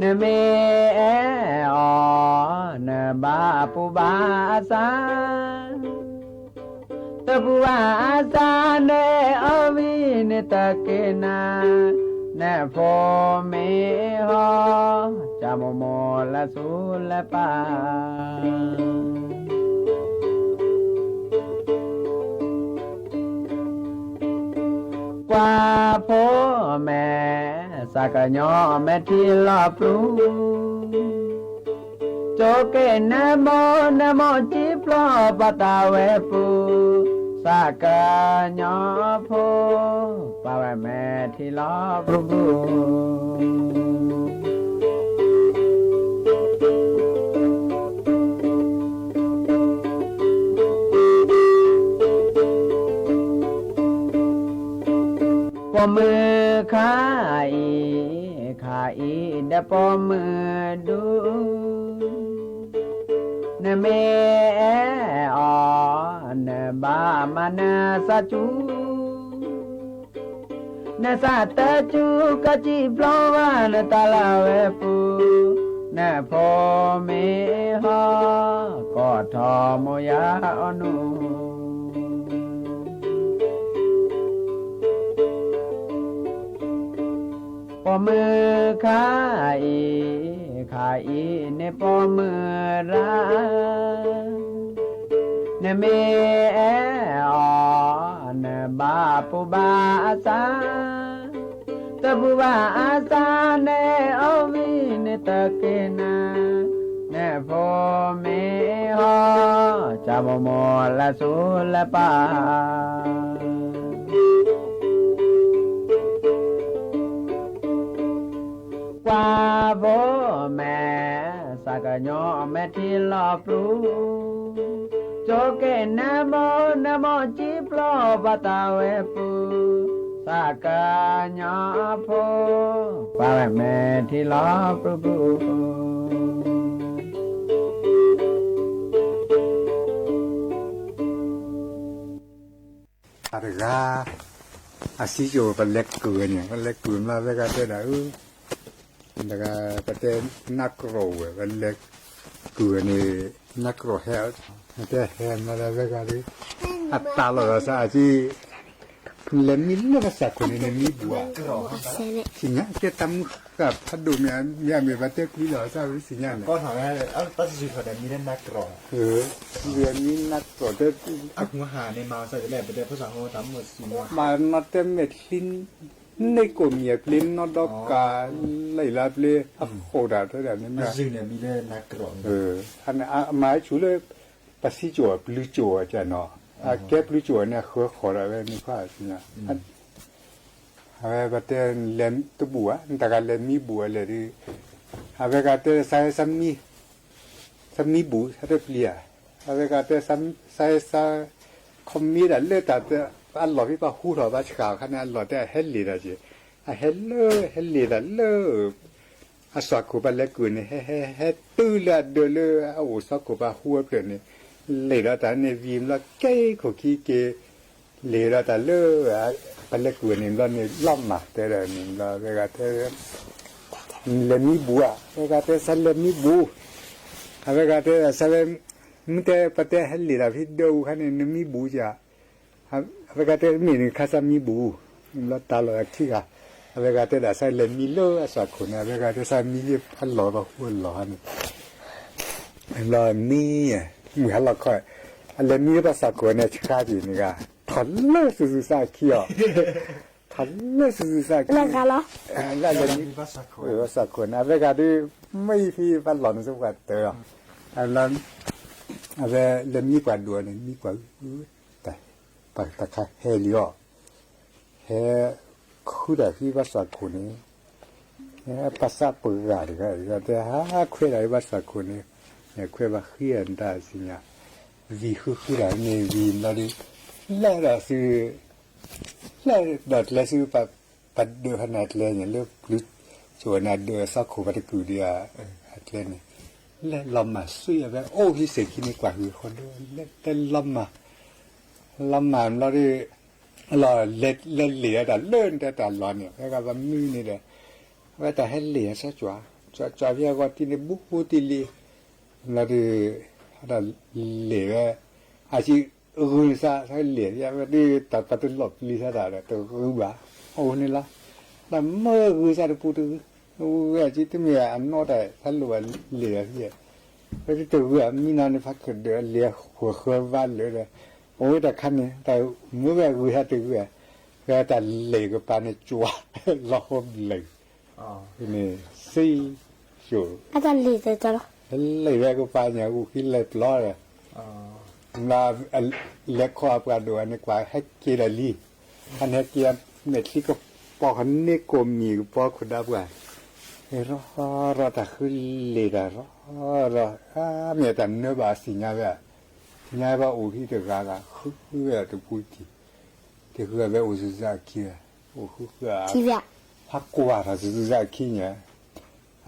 နမ့ၢ်အဲၣ်အီၤ နဘၣ်ပူၤဘၣ်အသး, တပူၤဘၣ်အသး နအဲၣ်အီၤဝံၤန့ၣ်တက့ၢ်နၤ, နဖိမ့ၢ်ဟီၣ် ကၠါမိၢ်မိၢ်လၢဆူလၢပၢ် ကွၢ်ဖိမဲာ်, သးကညီမဲာ်ထံလီၤပျူၤ, ကၠိက့ၤနမိၢ်နမိၢ်ကံဖျိပှၤတၢ်ဝဲၢ်ပူၤ, သးကညီဖိ ပာ်ဝဲမဲာ်ထံလီၤပျူၤပျူၤ ပိာ်မုၣ်ခါအံၤ, ခါအံၤဒီးပိာ်မုၣ်ဒူ, န နမ့ၢ်အဲၣ်အီၤ နဘၣ်မၤနသးစူၤ, နသးတစူၤကစံၣ်ပျီဘၣ်နတၢ်လၢဝဲပူၤ, နဖိမ့ၢ်ဟီၣ် ကီၢ်ထီၣ်မိၢ်ယၤအီၤနူၢ် ပိာ်မုၣ်ခါအံၤ, ခါအံၤန့ၣ်ပိာ်မုၣ်ရၣ်, နမ့ၢ်အဲၣ်အီၤ နဘၣ်ပူၤဘၣ်အသး, တပူၤဘၣ်အသးန့ၣ် အီၣ်ဝံၤန့ၣ်တက့ၤနၤ, နဖိမ့ၢ်ဟီၣ် ကၢ်မိၢ်မိၢ်လၢသူလၢပၢ် ကွၢ်ဖိမဲာ် သးကညီမဲာ်ထံလီၤပျူၤ, ကၠိက့ၤနမိၢ် နမိၢ်စံၣ်ပျီဘၣ်တၢ်ဝဲပူၤ, သးကညီဖိ ကွၢ်ဝဲမဲာ်ထံလီၤပျူၤပျူၤ အတဂၤ အစံၣ်ကၠိၤ ပလဲၤကုၢ်ဝဲန့ၣ် ပလဲၤကုၢ်မး ဝဲဂၤတဲဒၣ်အၢ တဂၤ ပတဲနးကြိးဝဲ ပလဲၤကုၢ်ဝဲန့ၣ် နးကြိးဟဲ တဲဟဲမးလၢဝဲဂၤဒီး အတၢ်လီၤဒီးစးအစံၣ် လဲၤမံလၢပှၤစးခိၣ်န့ၣ် နမံဘူးဧါ သ့ၣ်ညါကဲတၢ်မုၢ်ဃၢ်ဖးဒိၣ်မ့ၢ် မ့ၢ်အမ့ၢ်ပှၤတဲကွံလီၤစးဝဲသ့ၣ်ညါန့ၣ် မံနးကြိးတဲ မၤနီၢ်တဲမဲာ်ချံ န့ၢ်ကိၣ်မံၤအပျ့ၤနီၢ်ဒီကၤ လံာ်လၢအပျ့ၤအဃိးတၢ်တဲဒၣ်န့ၣ်မ့ၢ် အမၤဆူၣ်လၢ ပစံၣ်ကၠိၤအပျုၤကၠိၤအကနီၤ အကဲပျုၤကၠိၤန့ၣ် အဃၢဃီၤဒီးဝဲန့ၣ်ခွါ အဝဲပတဲလဲၤတဘူးဧါ နတဂၤလဲၤမံဘူးအလဲၣ်ဒီး အဝဲဂၤတဲ စးမံဘူး ဆၢတပျံၤဧါ အဝဲဂၤတဲ စး ခီမ့ၢ်ဒၣ်လၢတၢ် အလီၢ်ဖဲပှၤဟူထီၣ်ဘၣ်ဆှးအခါန့ၣ် အလီၢ်တဲအဟဲလ့ၣ်တၢ်က့ၤ အဟဲလၢ ဟဲလ့ၣ်တၢ်လၢ အစီၤခိၣ်ပှၤလဲၤကုၢ်န့ၣ် ဟဲ ဟဲ ဟဲတုၤလၢအဒၢးလၢအအိၣ်စီၤခိၣ်ပှၤဟူအဖျၢၣ်န့ၣ် လ့ၣ်ဒီးတၢ်န့ၣ်ဝံၤဘျီကဲခိၣ်ခံက့ၤ လ့ၣ်ဒီးတၢ်လၢ ပှၤလဲၤကုၢ်န့ၣ်ဘျီန့ၣ် လီၤမၢ်တဲဒီးန့ၣ်ဘျီ အဝဲဂၤတဲ လဲၤမံဘူးဧါ အဝဲဂၤတဲ စးလဲၤမံဘူး အဝဲဂၤတဲ စးလဲၤ မ့ၢ်တဲပှၤတဲဟဲလ့ၣ်တၢ်ဖဲဒၢးအူခါန့ၣ် နမံဘူးဧါ အဝဲဂၤတဲမ့ၢ်န့ၣ်ခါစးမံဘူး ဘျီတၢ်လီၢ်အခံဂၤ အဝဲဂၤတဲဒၣ်စးလဲၤမံလၢအစီၤခိၣ်န့ၣ် အဝဲဂၤတဲစးမံလၢအလီၢ်ပှၤဟူအလီၢ်န့ၣ် ဘျီမံ မုၢ်ဟါလီၤခီ အလဲၤမံလၢပှၤစီၤခိၣ်န့ၣ် ဆှါက့ၤန့ၣ်ဂၤ ထီၣ်လၢစုာ်စုာ်စၢ်အခံအီၤ ထီၣ်လၢစုာ်စုာ်စၢ်အခံ လၢလဲၤမံ ပှၤစီၤခိၣ်န့ၣ် အဝဲဂၤဒီး မ့ၢ်ဖဲပှၤလီၢ်န့ၣ်စ့ၢ်ပှၤတၢ်အီၤ အဝဲလဲၤမံပှၤဒိၣ်န့ၣ် မံပှၤ တၢ်ခါဟဲလံအီၤ ဟဲ ခုတၢ်ဃံဘၣ်စီၤခိၣ်န့ၣ် ပှၤစးပှၤဂၤတဂၤ တဲဟးခွဲးတၢ်ဃံဘၣ်စီၤခိၣ်န့ၣ် ခွဲးဘၣ်ဃံအတၢ်စံၣ်ညါ ဝံၤဃုဃုတၢ်န့ၣ်ဝံၤဘျီဒီး လဲၤဒီးစု လဲၤဒီးကျဲစု ပှၤဒၢးဖဲန့ၣ်အကျဲန့ၣ် လၢပျုၤကၠိၤန့ၣ်ဒၢးစီၤခိၣ်ပှၤတကုာ်ဒီး အကျဲန့ၣ် လဲၤလီၤမၢ်ဆူအဝဲအိၣ်ဟံးစဲၤခံန့ၣ်ကွၢ်ဃုာ်ဃီဒီး လဲၤတဲလီၤမၢ် လီၤမၢ်ဘျီဒီး လီၤလဲၤလဲၤလ့ၣ်အတၢ်လၢနတဲတၢ်လီၢ်န့ၣ် ဖဲဂၤပမံန့ၣ်ဒီး အဝဲတၢ်ဟဲလ့ၣ်အစၢ်ကွၢ် ကွၢ်ကွၢ်ဖဲအဂီၢ်တံၢ်န့ၣ် ဘူးဘူးတံၢ်လံ ဘျီဒီး တၢ်လဲၤဝဲ အစံး ဂုာ်စၢ် လ့ၣ် အဝဲဒၣ်တၢ်ပတလီၢ်ပျံၤစၢ်တၢ်ဒီး တဂုာ်ဘၣ် အိၣ်န့ၣ်လီၤ တၢ်မၢဂုာ်စၢ်တပူၤတဂုာ် ဝဲအစံးတမ့ၢ်အနီၢ်တၢ် ဖးလိာ်ဘၣ်လ့ၣ်အီၤ ဝဲဒၣ်တဂုာ် မံနီၤန့ၣ် ဖးကဒၢးလ့ၣ်အဃိဃၢဘၣ်လၢဒီး အိၣ်ဝဲတၢ်ခါန့ၣ် တၢ်မၢဝဲဂုာ်စၢ်တဂုာ် ဝဲတၢ်လ့ၣ်ကပၤန့ၣ် ကွၢ်လီၤဃိဘျဲၣ် န့ၣ် စံၣ် ကိၣ် လ့ၣ်ဝဲကပၤန့ၣ် အူၣ်ခံလဲၤပျီဒီး လဲၤခီအပှၤဒိၣ်န့ၣ် ကွၢ်ဟဲက့ၤဒီးလံ အန့ၣ်ဟဲက့ၤ မဲာ်ချံကပီၤ န့ၢ်ကိၣ်မံၤကပီၤခိၣ်ဒၢပှၤ ရီၢ်ရီၢ်တၢ်ဃုလ့ၣ်တၢ်ရီၢ်ရီၢ် အါမ့ၢ်တၢ်နၢဘၣ်အစံၣ်ညါဝဲ သ့ၣ်ညါဘၣ်အိၣ်ဟံၣ်တဂၤဂၤ ဃုဝဲတပူၤတံၢ် တဂၤဝဲအိၣ်စုစၢ်အခံ အိၣ်ဃုဃု ဖးကွၢ်ထီၣ်စုစၢ်အခံန့ၣ်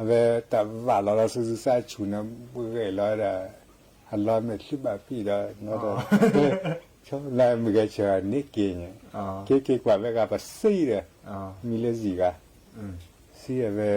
အဝဲတၢ်ဘၣ်လီၤဒီးစုစၢ်အဆူၣ်န့ၣ် ဂဲၤလီၤဝဲဒၣ် အလီၢ်မ့ၢ်ချံဘၣ်ပံၣ်ဒီး နဒီး ဆိနမုၢ်ဂဲၤဆၢန့ၢ်က့ၤန့ၣ် က့ၤက့ၤကွၢ်ဝဲဂၤပစံးဒီး မံလၢစံးဂၤ စံးအဝဲ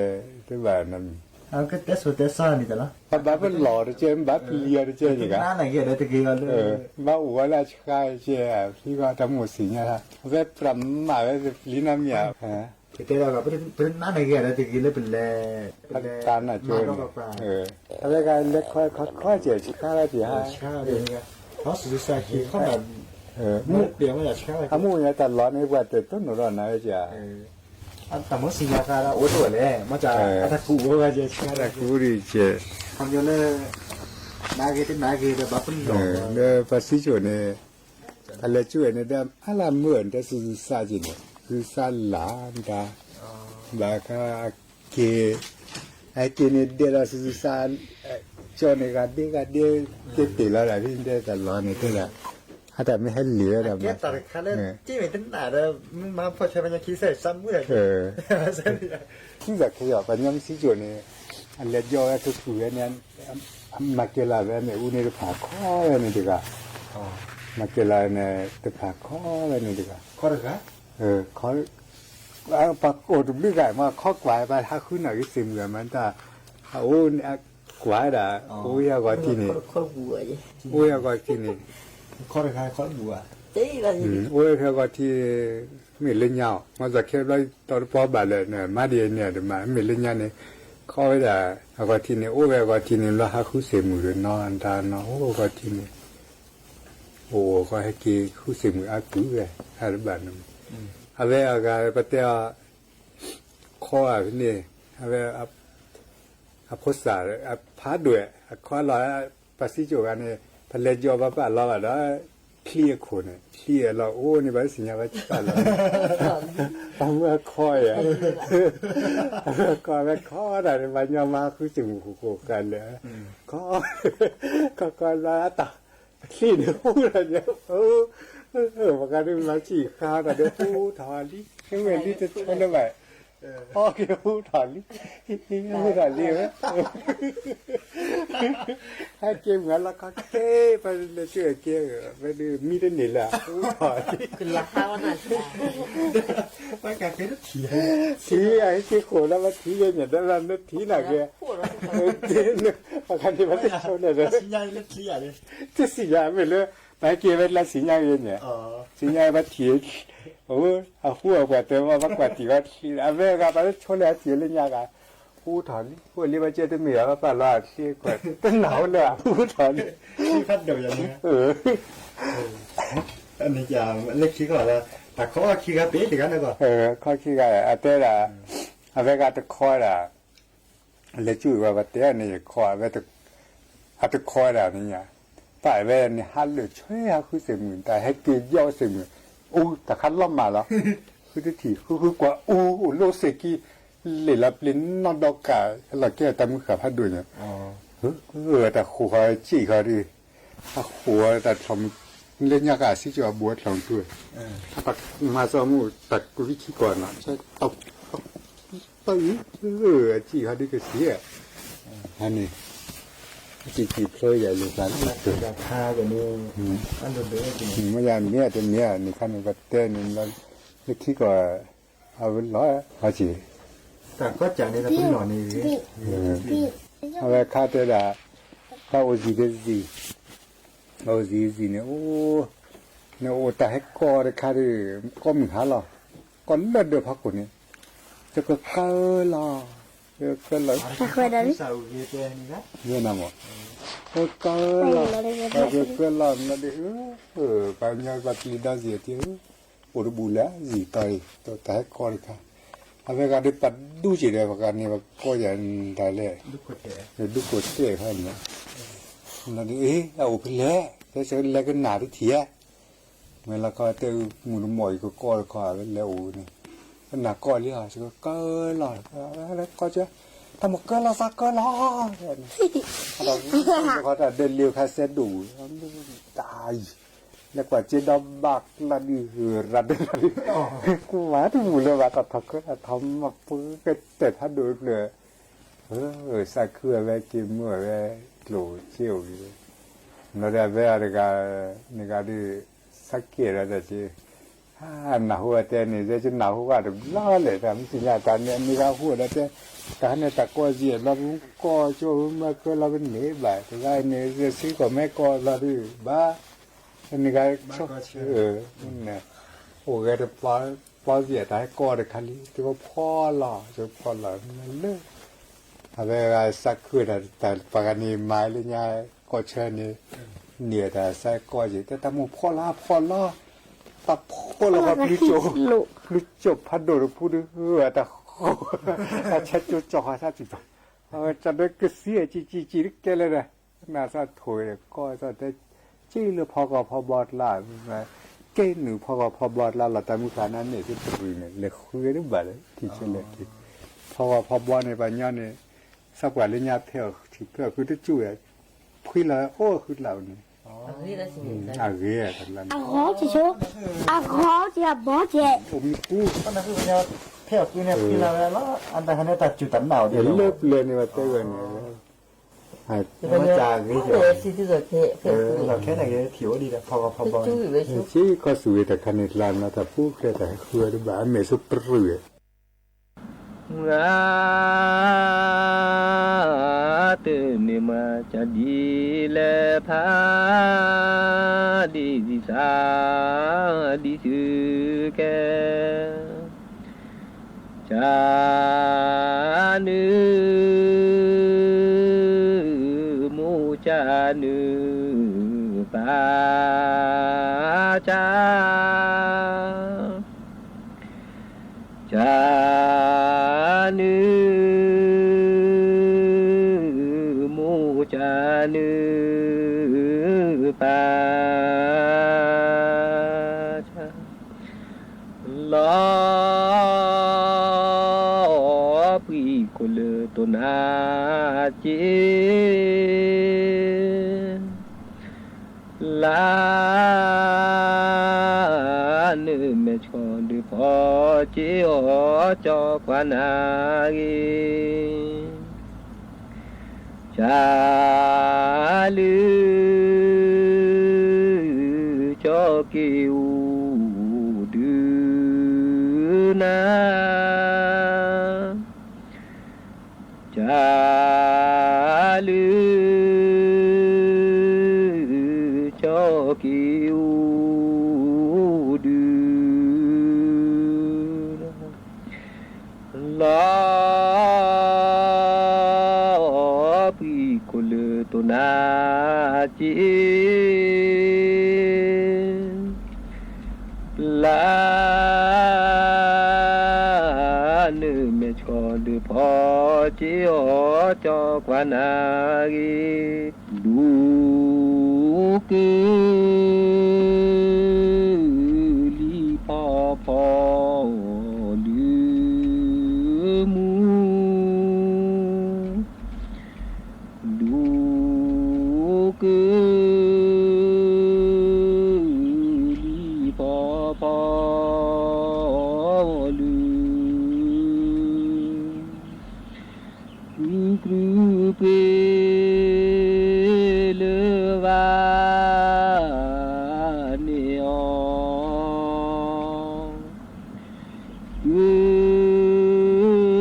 တဘၣ်နမံၤ တဲဆိတဲစီန့ၣ်လီၤ ဘၣ်ပလီၢ်တကဲ ဘၣ်ပလံၤအီၤတကဲန့ၣ်ဂၤ ဘၣ်အိၣ်ဝဲလၢအဆှါကဲ ဖံဂီၢ်တၢ်မိၣ်စံးညါ အဝဲပြးမးဝဲပလံၤနီတမံၤဧါ ကတဲဒီး ပတနာ်န့ၢ်ဂ့ၤဒီးတဂ့ၤလၢပလဲၤ ပလဲၤတၢ်နာ်ကၠိန့ၣ် အဝဲဂၤလဲၤခီခီခီကဲ ဆှါဝဲကဲ ဆှါဝဲန့ၣ် ဟီစူၤစူၤဆါခံခီမး အမိၢ်ညါတၢ်လီၤန့ၣ် ပှၤတဲတိၢ်နီၣ်ဒီးနၤဝဲကဲ တၢ်မိၣ်စံးညါဃါဒီးအိၣ်တအိၣ်လဲၣ် မ့ၢ်တၢ်အတၢ်ကူၣ်အိၣ်ဝဲကဲ ဆှါတၢ်ကူၣ်ဒံးကဲ ခီပညီလၢ နာ်ဂ့ၤတနာ်ဂ့ၤဒီးဘၣ်ပလီၢ် လၢပှၤစံကၠိၣ်န့ၣ် အလဲၤကၠိၣ်ဝဲန့ၣ်ဒီး အလၢမုၢ်အီၤန့ၣ် တၢ်စူၤစူၤဆါကဲန့ၣ် စူၤစါလၢ်တၢ် ဘၣ်ခါက့ၤ အက့ၤန့ၣ်ဒဲးဒီးစူၤစူၤဆါ ကၠီန့ၣ် ဂၤဒ့ဂၤဒ့ က့ၤတ့ၢ်လီၤဒၣ်ဖဲဒဲးတၢ်လီၤန့ၣ်တဲဒၣ် အတၢ်မ့ၢ်ဟဲလံာ်ဝဲဒၣ်မး တၢ်တခါလၢ တ့ၢ်မ့ၢ်တနာ်ဒီး မ့ၢ်မၤဖီၣ်ဆၢဖဲညါခံစဲးစၢ်မုၢ် စံၣ်သးခဲအီၤ ပှၤညီမ့ၢ်စံကၠိၣ်န့ၣ် အလဲၤကၠီဝဲကကူၣ်ဝဲန့ၣ် မၤကဲလၢာ်ဝဲန့ၣ် အူန့ၣ်တဖၣ်ခီဝဲန့ၣ်တဂၤ မၤကဲလၢာ်န့ၣ် တဖၣ်ခီဝဲန့ၣ်တဂၤ ပှၤအိၣ်တဘျုးဂၤမး ခီကွၢ်ပှၤဟးဃုနီၣ်ဂံၢ်စ့ၢ်မုၢ်ဂၤမးတၢ် အအိၣ်န့ၣ် ကွၢ်ဒၣ် အိၣ်ဟဲဂီၤထံးန့ၣ် အိၣ်ဟဲဂီၤထံးန့ၣ် အိၣ်ဟဲဂီၤထံး မ့ၢ်လၢညါအီၤ မ့ၢ်စးခဲဘျီ တီတပီဘၣ်လၢာ်န့ၣ် မၤဒ်န့ၣ်ဒ်မး မ့ၢ်လၢညါန့ၣ် ခီဝဲဒၣ် အဂီၤထံးန့ၣ် အိၣ်ဝဲအဂီၤထံးန့ၣ် လီၤဟးဃုစ့ၢ်မုၢ်ဒီးနီၢ်တၢ်နီၢ် အိၣ်အဂီၤထံးန့ၣ် အိၣ်ဃီဟဲက့ၤဃုစ့ၢ်မုၢ်အါကုၢ်ဝဲ အါတဘၣ်န့ၣ် အဝဲအဂၤပတဲအီၤ ခီဧါဖဲန့ၣ် အဝဲ အဖိစၢ် အဖးဒိၣ် အခီလီၤ ပှၤစံကၠိၣ်ဂၤန့ၣ် ပလဲၤကၠီဘၣ်ပာ်လီၤဘၣ်ဒီး ချံအခိၣ်န့ၣ် ချံအလီၤအိၣ်န့ၣ် ပှၤစံၣ်ညါဘၣ်ပာ်လီၤ အမ့ၢ်အခီဧါ ခီဝဲခီတၢ်န့ၣ် ပှၤညီမၤဃုစ့ၢ်မုၢ်ဃိဃိဃာ်လၢာ် ခီ ခီခီလီၤအတၢ် ချံန့ၣ်ဟူထီၣ်န့ၣ် ပှၤဂၤဒုးမၤစံၣ်ဃာ်တၢ်ဒီးဟူထီၣ်လံ မ့ၢ်လံတဆိလၢၤဘၣ် အီက့ၤဟူထီၣ်လံ ဟူထီၣ်လံဝဲ ဟဲက့ၤမုၢ်လီၤခီက့ၤ ပလဲၤကၠိၣ်က့ၤ ဝဲဒုးမံတန့ၢ်လၢၤ ဟူထီၣ်လံ ထံၣ်အဟဲက့ၤခိၣ်လၢ ပထံၣ်ယဲၢ်ညါ ဒီးလၢနထံၣ်နာ်က့ ပှၤဂၤန့ၣ် ပှၤတဆိန့ၣ်ဒီး တစံၣ်ညါမ့ၢ်လၢ ပဟဲက့ၤဝဲလၢစံၣ်ညါဂ့ၤန့ၣ် စံၣ်ညါပှၤထံၣ် အဃိအပှၤတဲဘၣ် ဘၣ်ကွၢ်ထံၣ်အီၤထံၣ် အဝဲဂၤပှၤလၢဆိလၢအထံၣ်လၢညါဂၤ ဟူထီၣ်လံ အိၣ်လံဘၣ်ကဲတမ့ၢ်ဘၣ် ဘၣ်ပာ်လီၤအချ့ကွၢ် တနာ်အိၣ်လၢၤ ဟူထီၣ်လံ လၢခံကီၢ်လၢ တၢ်ခီခံဂၤပ့ၤတဂၤန့ၣ် ခီခံဂၤ အတဲဒၣ် အဝဲဂၤတခီဒၣ် လဲၤကၠိၣ်ဝဲပှၤတဲန့ၣ် ခီ အတခီဒၣ်န့ၣ်ညါ ပာ်ဝဲန့ၣ် ဟးလၢာ်ဆွဲဟးဃုစ့ၢ်မုၢ် တၢ်ဟဲက့ၤယီၣ်စ့ၢ်မုၢ် အူတၢ်ခါလီၤမၢ်လီၤ ဃုတထံၣ် ဃုဃုကွၢ်အူ အိၣ်လၢစ့ၢ်ကံ လ့ၣ်လီၤပျ့ၤနီၢ်ဒီကၢ် ဟဲလီၤကဲတၢ်မုၢ်ဃာ်ဖးဒိၣ်ညါ တၢ်ဃိၣ်ဃီစံၣ်ဃီဒီး အဃိၣ်တၢ်ချီၣ်မုၢ် လၢညါကစံၣ်ကၠီအဘူးအချီၣ်မုၢ်ထူ မၤစီမုၢ်တၢ်ကဝံခံကီၢ်နီၤ တၢ်အံၤ အစံၣ်ဃီဒ်ကစံၣ် ဟန့ၣ် စံၣ်စံၣ်ဖျိယၤလံသး မ့ၢ်ယၤမ့ၢ်တမ့ၢ် နခါန့ၣ်ပတဲန့ၣ် လၢခံကီၢ် အဝဲလီၤ ဟီက့ၤ တၢ်ကီၢ်ကးန့ၣ် တၢ်ပလီၢ်န့ၣ် အဝဲခါတဲဒၣ် တၢ်အိၣ်စံးတစံး အိၣ်စံးစံးန့ၣ် အိၣ် နအိၣ်တၢ်ဟဲကီၢ်တခါဒီး ကီၢ်မုၢ်ဟါလီၤ ကီၢ်လၢၢ်ဒၢးဖီခိၣ်န့ၣ် ယကကၢလီၤ ယကၢလီၤ ယနမး ကၢလီၤ ယကၢလီၤမးဒီး ပှၤညီပှၤပျံၤဒီစံးတ့ၢ် အိၣ်တဘူးလၢစံးတီၤအံၤ တၢ်ဟဲကီၢ်တခါ အဝဲဂၤဒီးပှၤဒူၣ်စံးဒီး ပှၤဂၤန့ၣ် ပှၤကီၢ်ယၤဒၣ်လဲာ် ဒူၣ်ခိၣ်တဲာ်ခါန့ၣ် လီၤဒုး အ့ အအိၣ်ဖဲလဲၣ် တဲဆၢလဲၤကနၣ်တထံၣ်ဧါ မ့ၢ်လီၤခီတဲ မုၢ်တမီၢ်အံၤကကီၢ်တခီ အဝဲလဲၤအိၣ်န့ၣ် ကနၣ်ကီၢ်လံဟီ ကကၢလီၤ ကီၢ် တၢ်မ့ၢ်ကၢလီၤသးကၢလီၤ ခီတၢ်ဒဲးလ့ခါစဲဒိၣ်ဝဲ တၢ်အံၤ လဲၤကွၢ်စ့ဒီဘၣ်ကျါဒုး ရၤဒၢလီၤဒုး ကွၢ်တမုာ်လၢၤဘၣ် တၢ်ထီၣ်ကၢတၢ်ထီၣ်မၤပှဲၤကတဲာ်ဖးဒိၣ်ဖျၢၣ် စးခုအဝဲက့ၤမုၢ်အဝဲ ကျိၣ်စ့အိၣ်ဂ့ၤ လီၤဒီးအဝဲအတဂၤ န့ၣ်ဂၤဒုး စးကဲၤဒီးတၢ်က့ နၢ်ဟူအတဲန့ၣ် ယနၢ်ဟူဘၣ်တဘျီလဲၣ် တၢ်မ့ၢ်သ့ၣ်ညါတၢ်န့ၣ် အန့ၣ်ဂၤဟူဒီးတဲ တၢ်ဟဲန့ၣ်တၢ်ကီယံာ်လီၤ ပမ့ၢ်ကီၢ်ကၠိမ့ၢ်ကၢလီၤပန့ၢ်ဘၣ် တဂၤန့ၣ် စ့ၢ်ကီးမ့ၢ်ကီၢ်လီၤဒုးဘၣ် န့ၣ်ဂၤ အိၣ်ဂဲၤတပျီယံာ်တၢ်ဟဲကီၢ်တခါလံ တကဖီလီၤ တကဖီလီၤလၢ အဝဲဂၤစးခုၣ်တၢ် တၢ်ပှၤဂၤန့ၣ်မၤလၢညါ ကီၢ်ဆၢန့ၣ် န့ၢ်တၢ်စးကီၢ်က့ၤ တဲတၢ်မိၢ်ဖီလီၤဖီလီၤ တၢ်ဖီလီၤဃီ ပျုၤကၠိၣ်ဖးဒိၣ်တဖုဒုး တၢ်ဃိ တၢ်ဆဲကၠိကၠီဃီဆဲကၠိကၠီ အဝဲတၢ်ဒၢကသံအကံကံကံတကဲလၢာ်ဒီး နသးထိၣ်ကီၢ်သီၣ်တဲ က့လၢဖီကီၢ်ဖီဘီကျါ ကဲနုာ်ဖီကီၢ်ဖီဘီကျါလီၤ တၢ်မုၢ်ဃာ်နၤန့ၣ် တပရူၢ်န့ၣ် လဲၤဃုဝဲတဘၣ်လၢ ထံဆဲးလဲၤထံ ဖီကီၢ်ဖီဘီန့ၣ် ပှၤညီန့ၣ် သးပှၢ်လၢညါဖဲအီၣ်ထံၣ်ဖဲအီၣ်ဃုတကၠူၣ်ဝဲ ဖှံလီၤဝဲအိၣ်ဃုတလးန့ၣ် အဂ့ၤတလးန့ၣ် အဂီၤက့ၤဆိ အဂီၤက့ၤအဘီက့ၤ အိၣ်မူပူ ဖဲအီၣ်ဃုန့ၣ်ဖှံလီၤဝဲလီၤ အတၢ်ဟဲန့ၣ်တၢ်စူၢ်တၢ်နာ်အိၣ်ဒ်လၢပျၢၤန့ၣ် ပှၤတဲဝဲန့ၣ် တၢ်ဂ့ၤ လီၤခဲန့ၣ်ဂ့ၤထံၣ်အိၣ်ဒံးဒီး ဖီကီၢ်ဖီဘီန့ၣ် ဆ့ကီၢ်သူၣ်ဂ့ၤတခါန့ၣ် ကျါမ့ၢ်တၢ်ပူၤဖျဲးတၢ်ဟဲဃုဝဲတဘၣ် အမဲာ်ဆိပရူၢ်ဝဲ မုၢ်ဂၤ တန့ၢ်မၤကဒ်လဲၣ်ဖး ဒ်သး ဒ်သုကဲ ကနုာ် မိၢ်ကနုာ် ပၢ်က ကနုာ် မိၢ်ကနုာ် ပၢ်က လီၤ ပှံၤခိၣ်လၢတိၢ်နါက့ လါ နမဲာ်ဆှီဒုးဖီက့ၤအီၤ ကၠီကွၢ်နၤဂ့ၤ ကလုာ် ကၠီက့ၤအိၣ်ဒုးနၤ ကလုာ် ကၠီက့ၤအိၣ်ဒုး လီၤ ပှံၤခိၣ်လၢတိၢ်နါက့ လါ နမဲာ်ဆှီဒုးဖီက့ၤအီၤ ကၠီကွၢ်နၤဂ့ၤ ဒိၣ်က လံၤဖီဖီ ဒုးမူ ဒိၣ်က လံၤဖီဖီ လၢ ကုကရူၢ်ပှ့ၤလၢဝါန့ၢ်အီၤ ကုကရူၢ်နီၢ်ကံနီၢ် ဘီဃီ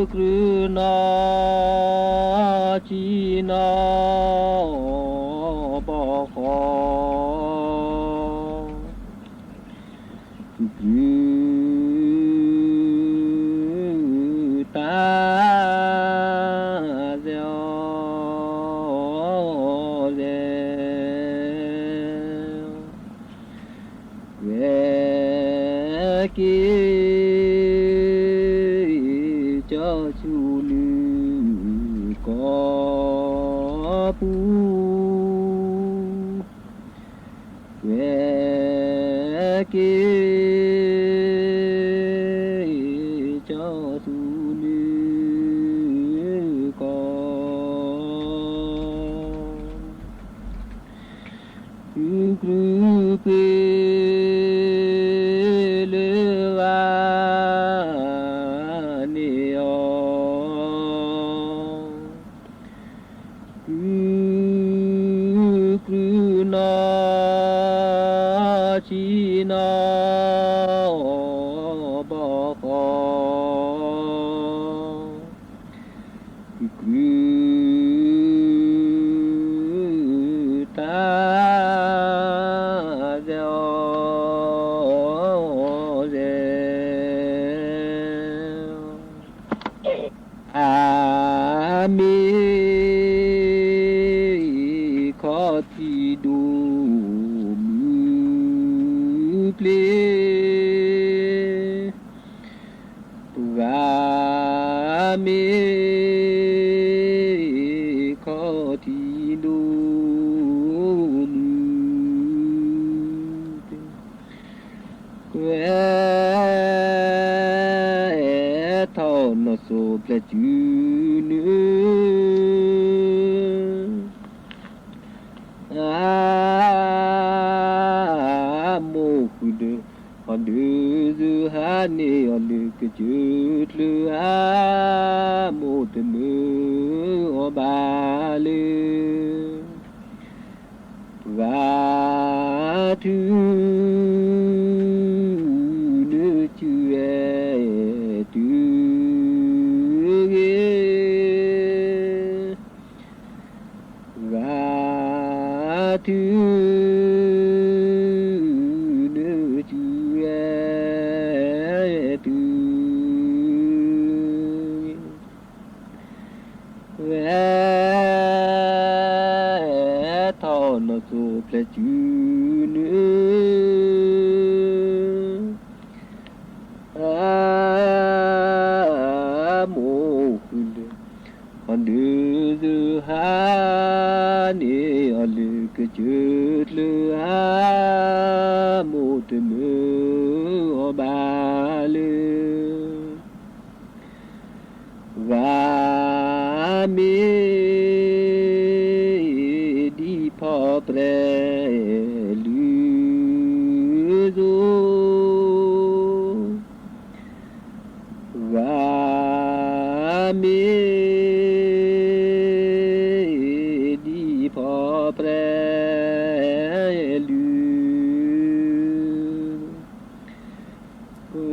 ကုကရူၢ်တၢ် စဲအီၤစဲ ကွဲးက့ၤ ကၠီဆူလၢကီၢ်ပူၤ ကွဲးက့ၤ ကၠီဆူလၢကီၢ် ကုကရူၢ်ပှ့ၤလၢဝါန့ၢ်အီၤ ကုကရူၢ်နီၢ် အီၤ ကုၢ်တၢ်ဒဲးအီၤဒဲး အမ့ၢ်ခီၣ်ထံးဒိၣ်မုၢ်ပျ့ၤ ပှၤမ့ၢ်ခီၣ်ထံးဒိၣ်မုၢ် ဝဲထီၣ်နီၢ်စိၤဖျဲးစုနုၤ အမိၢ်ဃုာ်ဒီး ဟီၣ်ဒုးသုဟါန့ၢ်အီၤလၢကစၢၢ်ကျၢၤဧါ မိၢ်တမၢအီၤဘၣ်လၢ ပှၤထုး နုၤစုဝဲတုၤဂ့ၤ ပှၤထုး နုၤစုဝဲတုၤဂ့ၤ ဝဲထီၣ်နီၢ်စိၤဖျဲးစုနုၤ အမိၢ်ဃုာ်ဒီး ဟီၣ်ဒုးသုဟါန့ၢ်အီၤလၢကစၢၢ်ကျၢၤဧါ မိၢ်တမၢအီၤဘၣ်လၢ ပှၤမ့ၢ်ဒ်ဖီၣ်ပြဲလုၢ်သိ ပှၤမ့ၢ်ဒ်ဖီၣ်ပြဲလုၢ် ဝဲ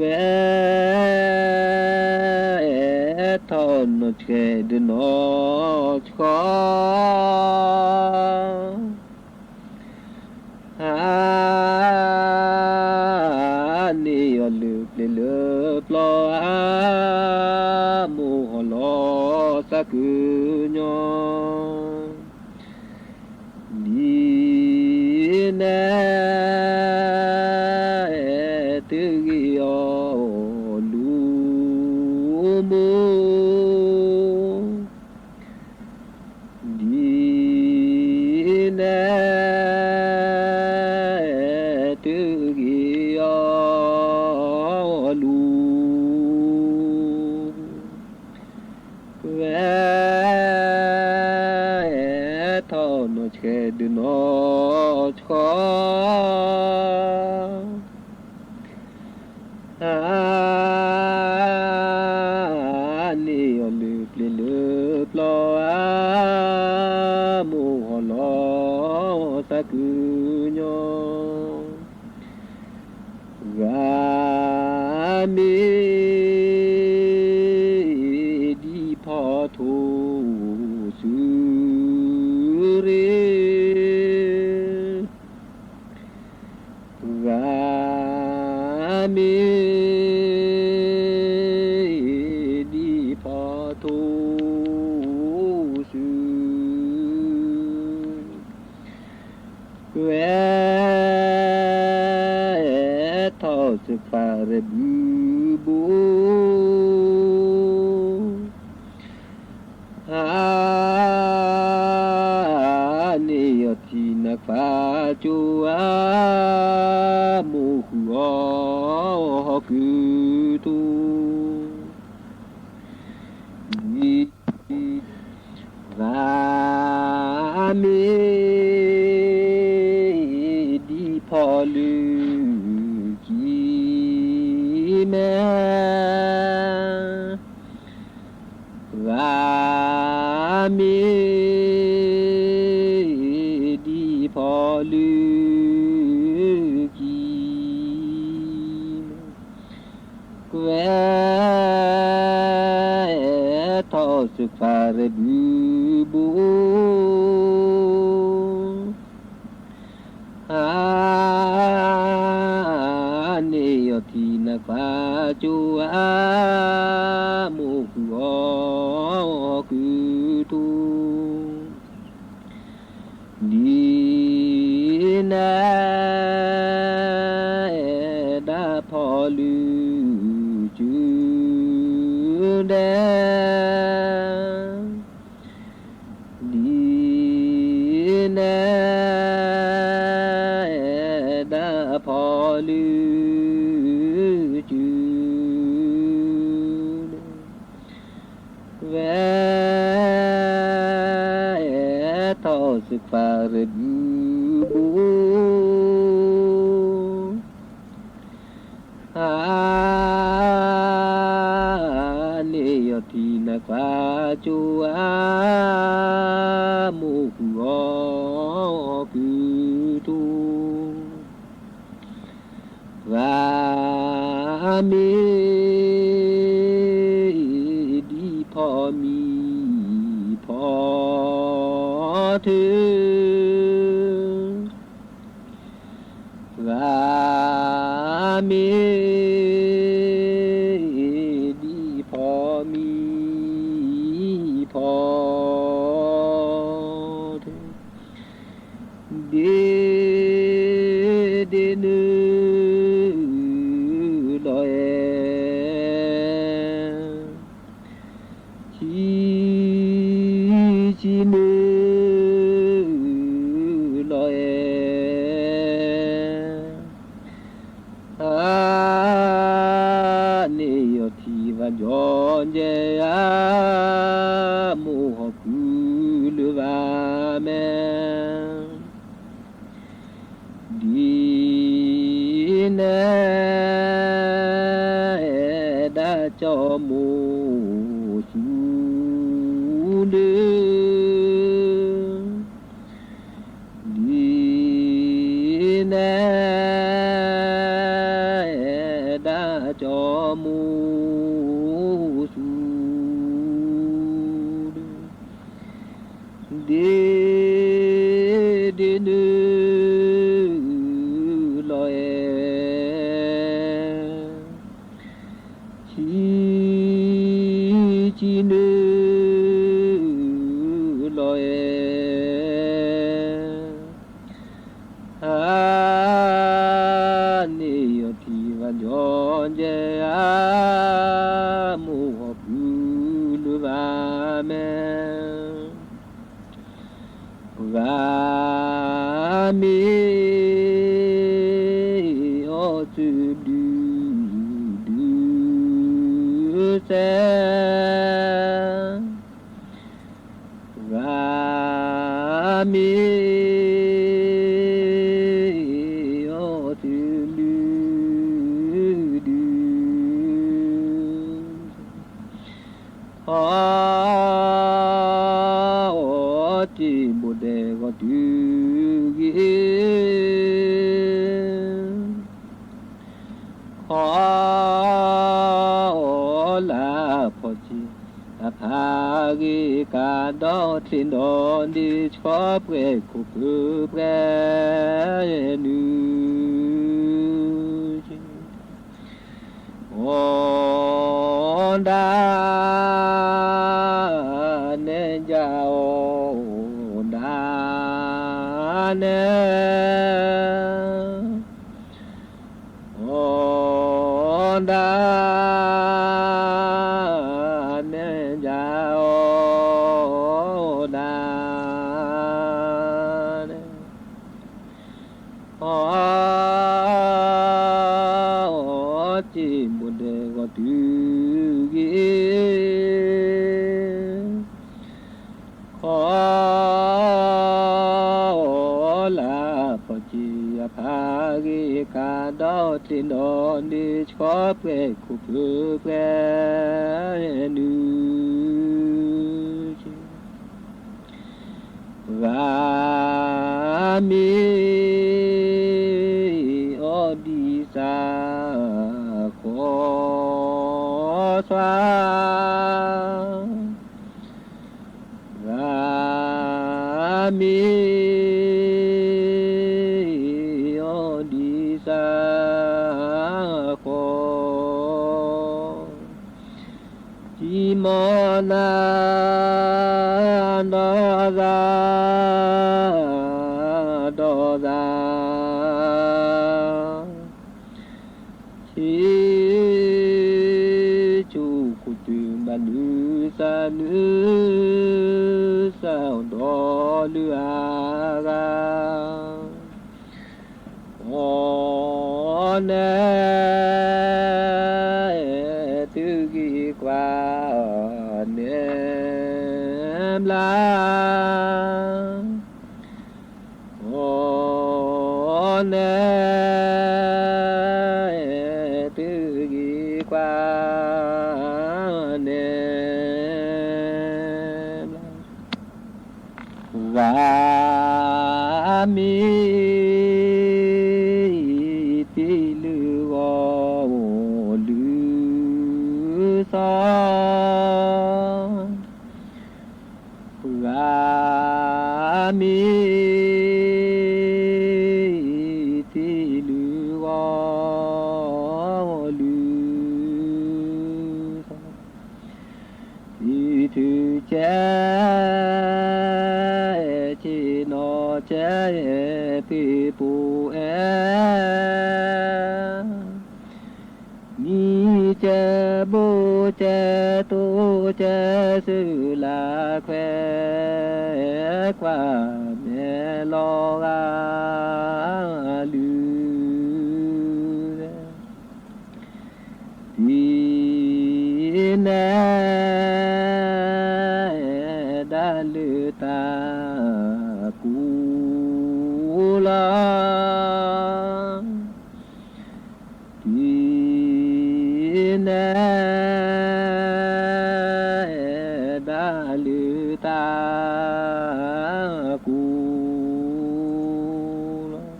ထီၣ်နီၢ်ဆှဲးဒီးနီၢ်ဆှီ ဟါန့ၢ်အီၤလၢပျ့ၤလၢပျီဧါ မိၢ်ဟီၣ်လီၤသးကုညီ ဒ်နဲ တဂ့ၤအီၤလူၤမိၢ် ဒ်နဲ တဂ့ၤအီၤလူၤ ဝဲ ထီၣ်နီၢ်ဆှဲးဒီးနီၢ်ဆှီ ဟါန့ၢ်အီၤလၢပျ့ၤလၢပျီဧါ မိၢ်ဟီၣ်လီၤသးကုညီ ပှၤမ့ၢ်ဒ်ဖီၣ်ထိၣ်စုရ့ ပှၤမ့ၢ်ဒ်ဖီၣ်ထိၣ်စု ဝဲ ထီၣ်စဖးရဲၣ်ဘုဘိ ဟါန့ၢ်အီၤထံနါခွါကၠိဧါ မိၢ်ဃုာ်အီၤဟီၣ်ကုၢ်ထိၣ် ဒ် ပှၤမ့ၢ်ဒ်ဖီၣ်လုၢ်ကံၤမဲ ပှၤမ့ၢ်ဒ်ဖီၣ်လုၢ်ကံၤမဲ ကွဲ ထီၣ်စူခွါရ့ဘုဘိ ဟါန့ၢ်ယီၢ်ထံနခွါကၠိဧါ, မိၢ်ဃုာ်အီၤဃုာ်ထူ, ဒ်နအဲၣ်ဒၣ်ဖီၣ်လုၢ်စုဒဲး ဒ်နအဲၣ်ဒၣ်ဖီၣ်လုၢ်စုဒဲး ဝဲထီၣ်စူခွါရ့ဘုဘိ ဟါန့ၢ်ယီၢ်ထံနခွါကၠိဧါ, မိၢ်ဃုာ်အီၤဃုာ်ထူ, ပှၤမ့ၢ် ဒ်ဖီမံဖီထုး, ပှၤမ့ၢ်ဒ်ဖီမံဖီထုး, ဒ့ဒ့နုၢ်လီၤအဲၣ်, ဆံဆံနုၢ်လီၤအဲၣ်, ဟါန့ၢ်ယီၢ်ထံဘၣ်ကၠီကဲဧါ, မိၢ်ဟီၣ်ခုၣ်လၢဘၣ်မဲာ် ဒ်နအဲၣ်ဒၣ်ကၠီမိၢ်ဆူၣ်ဒု, ဒ်နအဲၣ်ဒၣ်ကၠီမိၢ်ဆူၣ်ဒု ဒ့ဒ့နုၢ်လီၤအဲၣ်, ဆံဆံနုၢ်လီၤအဲၣ်, ဟါန့ၢ်ယီၢ်ထံဘၣ်ကၠီကဲဧါ, မိၢ်ဟီၣ်ခုၣ်လၢဘၣ်မဲာ် ပှၤမ့ၢ်အီၣ်စုဒုဒုစဲး, ပှၤမ့ၢ်အီၣ်စုဒုဒု အီၣ်တ့ၢ်ဘိၣ်ဒဲးဂီၤတုၤဂ့ၤ, ခီအီၣ်လၢဖီၣ်စ့အဖးဂ့ၤကဒီးချ့ဒီးဒ့ဆှီပှဲၤခိၣ်ဖုပှဲၤနုၤ အီၣ်ဒၣ်နဲကၠီ အီၣ်ဒၣ်နဲ, အီၣ်ဒၣ်နဲကၠီ အီၣ်ဒၣ်နဲ အီၣ်တ့ၢ်ဘိၣ်ဒဲးဂီၤတုၤဂ့ၤ, ခီအီၣ်လၢဖီၣ်စ့အဖးဂ့ၤကဒီးချ့ဒီးဒ့ဆှီပှဲၤခိၣ်ဖုပှဲၤနုၤ ပှၤမ့ၢ်အီၣ်ဒံးစၢ်ဃီ စီၤပၤစီၤသွါ ဂၤမ့ၢ်အီၤဒ်စးဃီ, ကံမီနၤဒီးသး ဒီးသး ဆံး ဆူခိၣ်တုၤဘၣ်နုၤစၢ်နုၤစၢ်ဒီးလုၢ်အါဂၤ, အီၣ်နဲ သုဂံၢ်ကွၢ်န့ၣ်ဘျါ အီၣ်နဲ သုဂံၢ်ကွၢ် န့ၣ် ဂၤမ့ၢ် တ့လုၢ်ဂီၤ အိၣ်လုၢ်စီၤ ဂၤမ့ၢ် တ့လုၢ်ဂီၤ အိၣ်လုၢ်စီၤ တုၤထုးကဲ ဆ့ၣ်နီၤကဲ ပ့ၤပိာ်အဲ မံကဲ ဘိကဲ တိကဲ စၢလးခွဲး ကွၢ်မဲာ်လီၤဂာ်လုၢ် တုၤနဲ ဒၣ်လၢတၢ်ကူၣ်လီၤ တုၤနဲ ဒၣ်လၢတၢ်ကူၣ်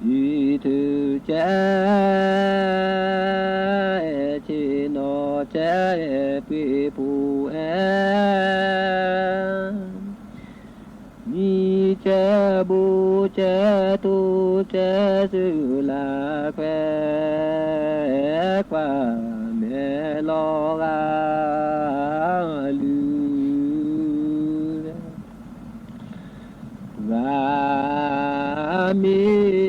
လီၤ တုၤထုးကဲ ဆ့ၣ်နီၤကဲ ပ့ၤပိာ်အဲ မံကဲ ဘိကဲ တိကဲ စၢလးခွဲး ကွၢ်မဲာ်လီၤဂာ်လုၢ် ဂၤမ့ၢ်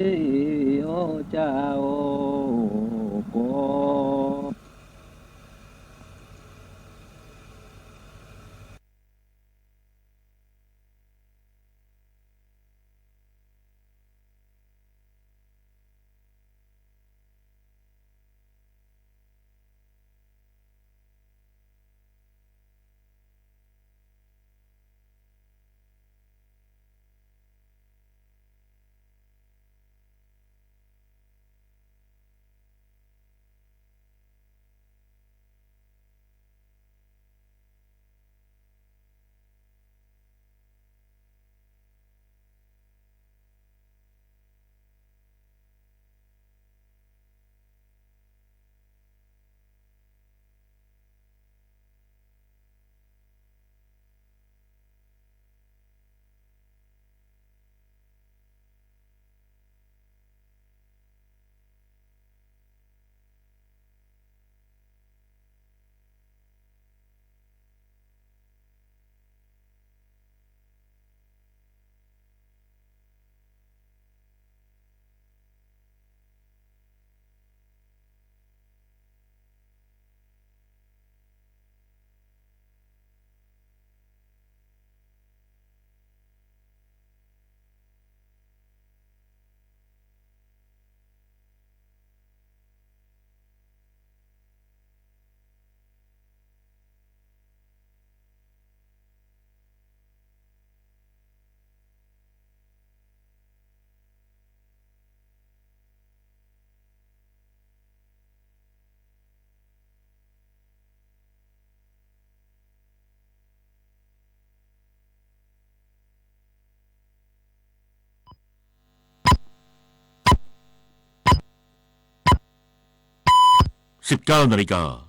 အီၣ်ကၢအီၣ်ကီၢ် สิบเก้านาฬิกา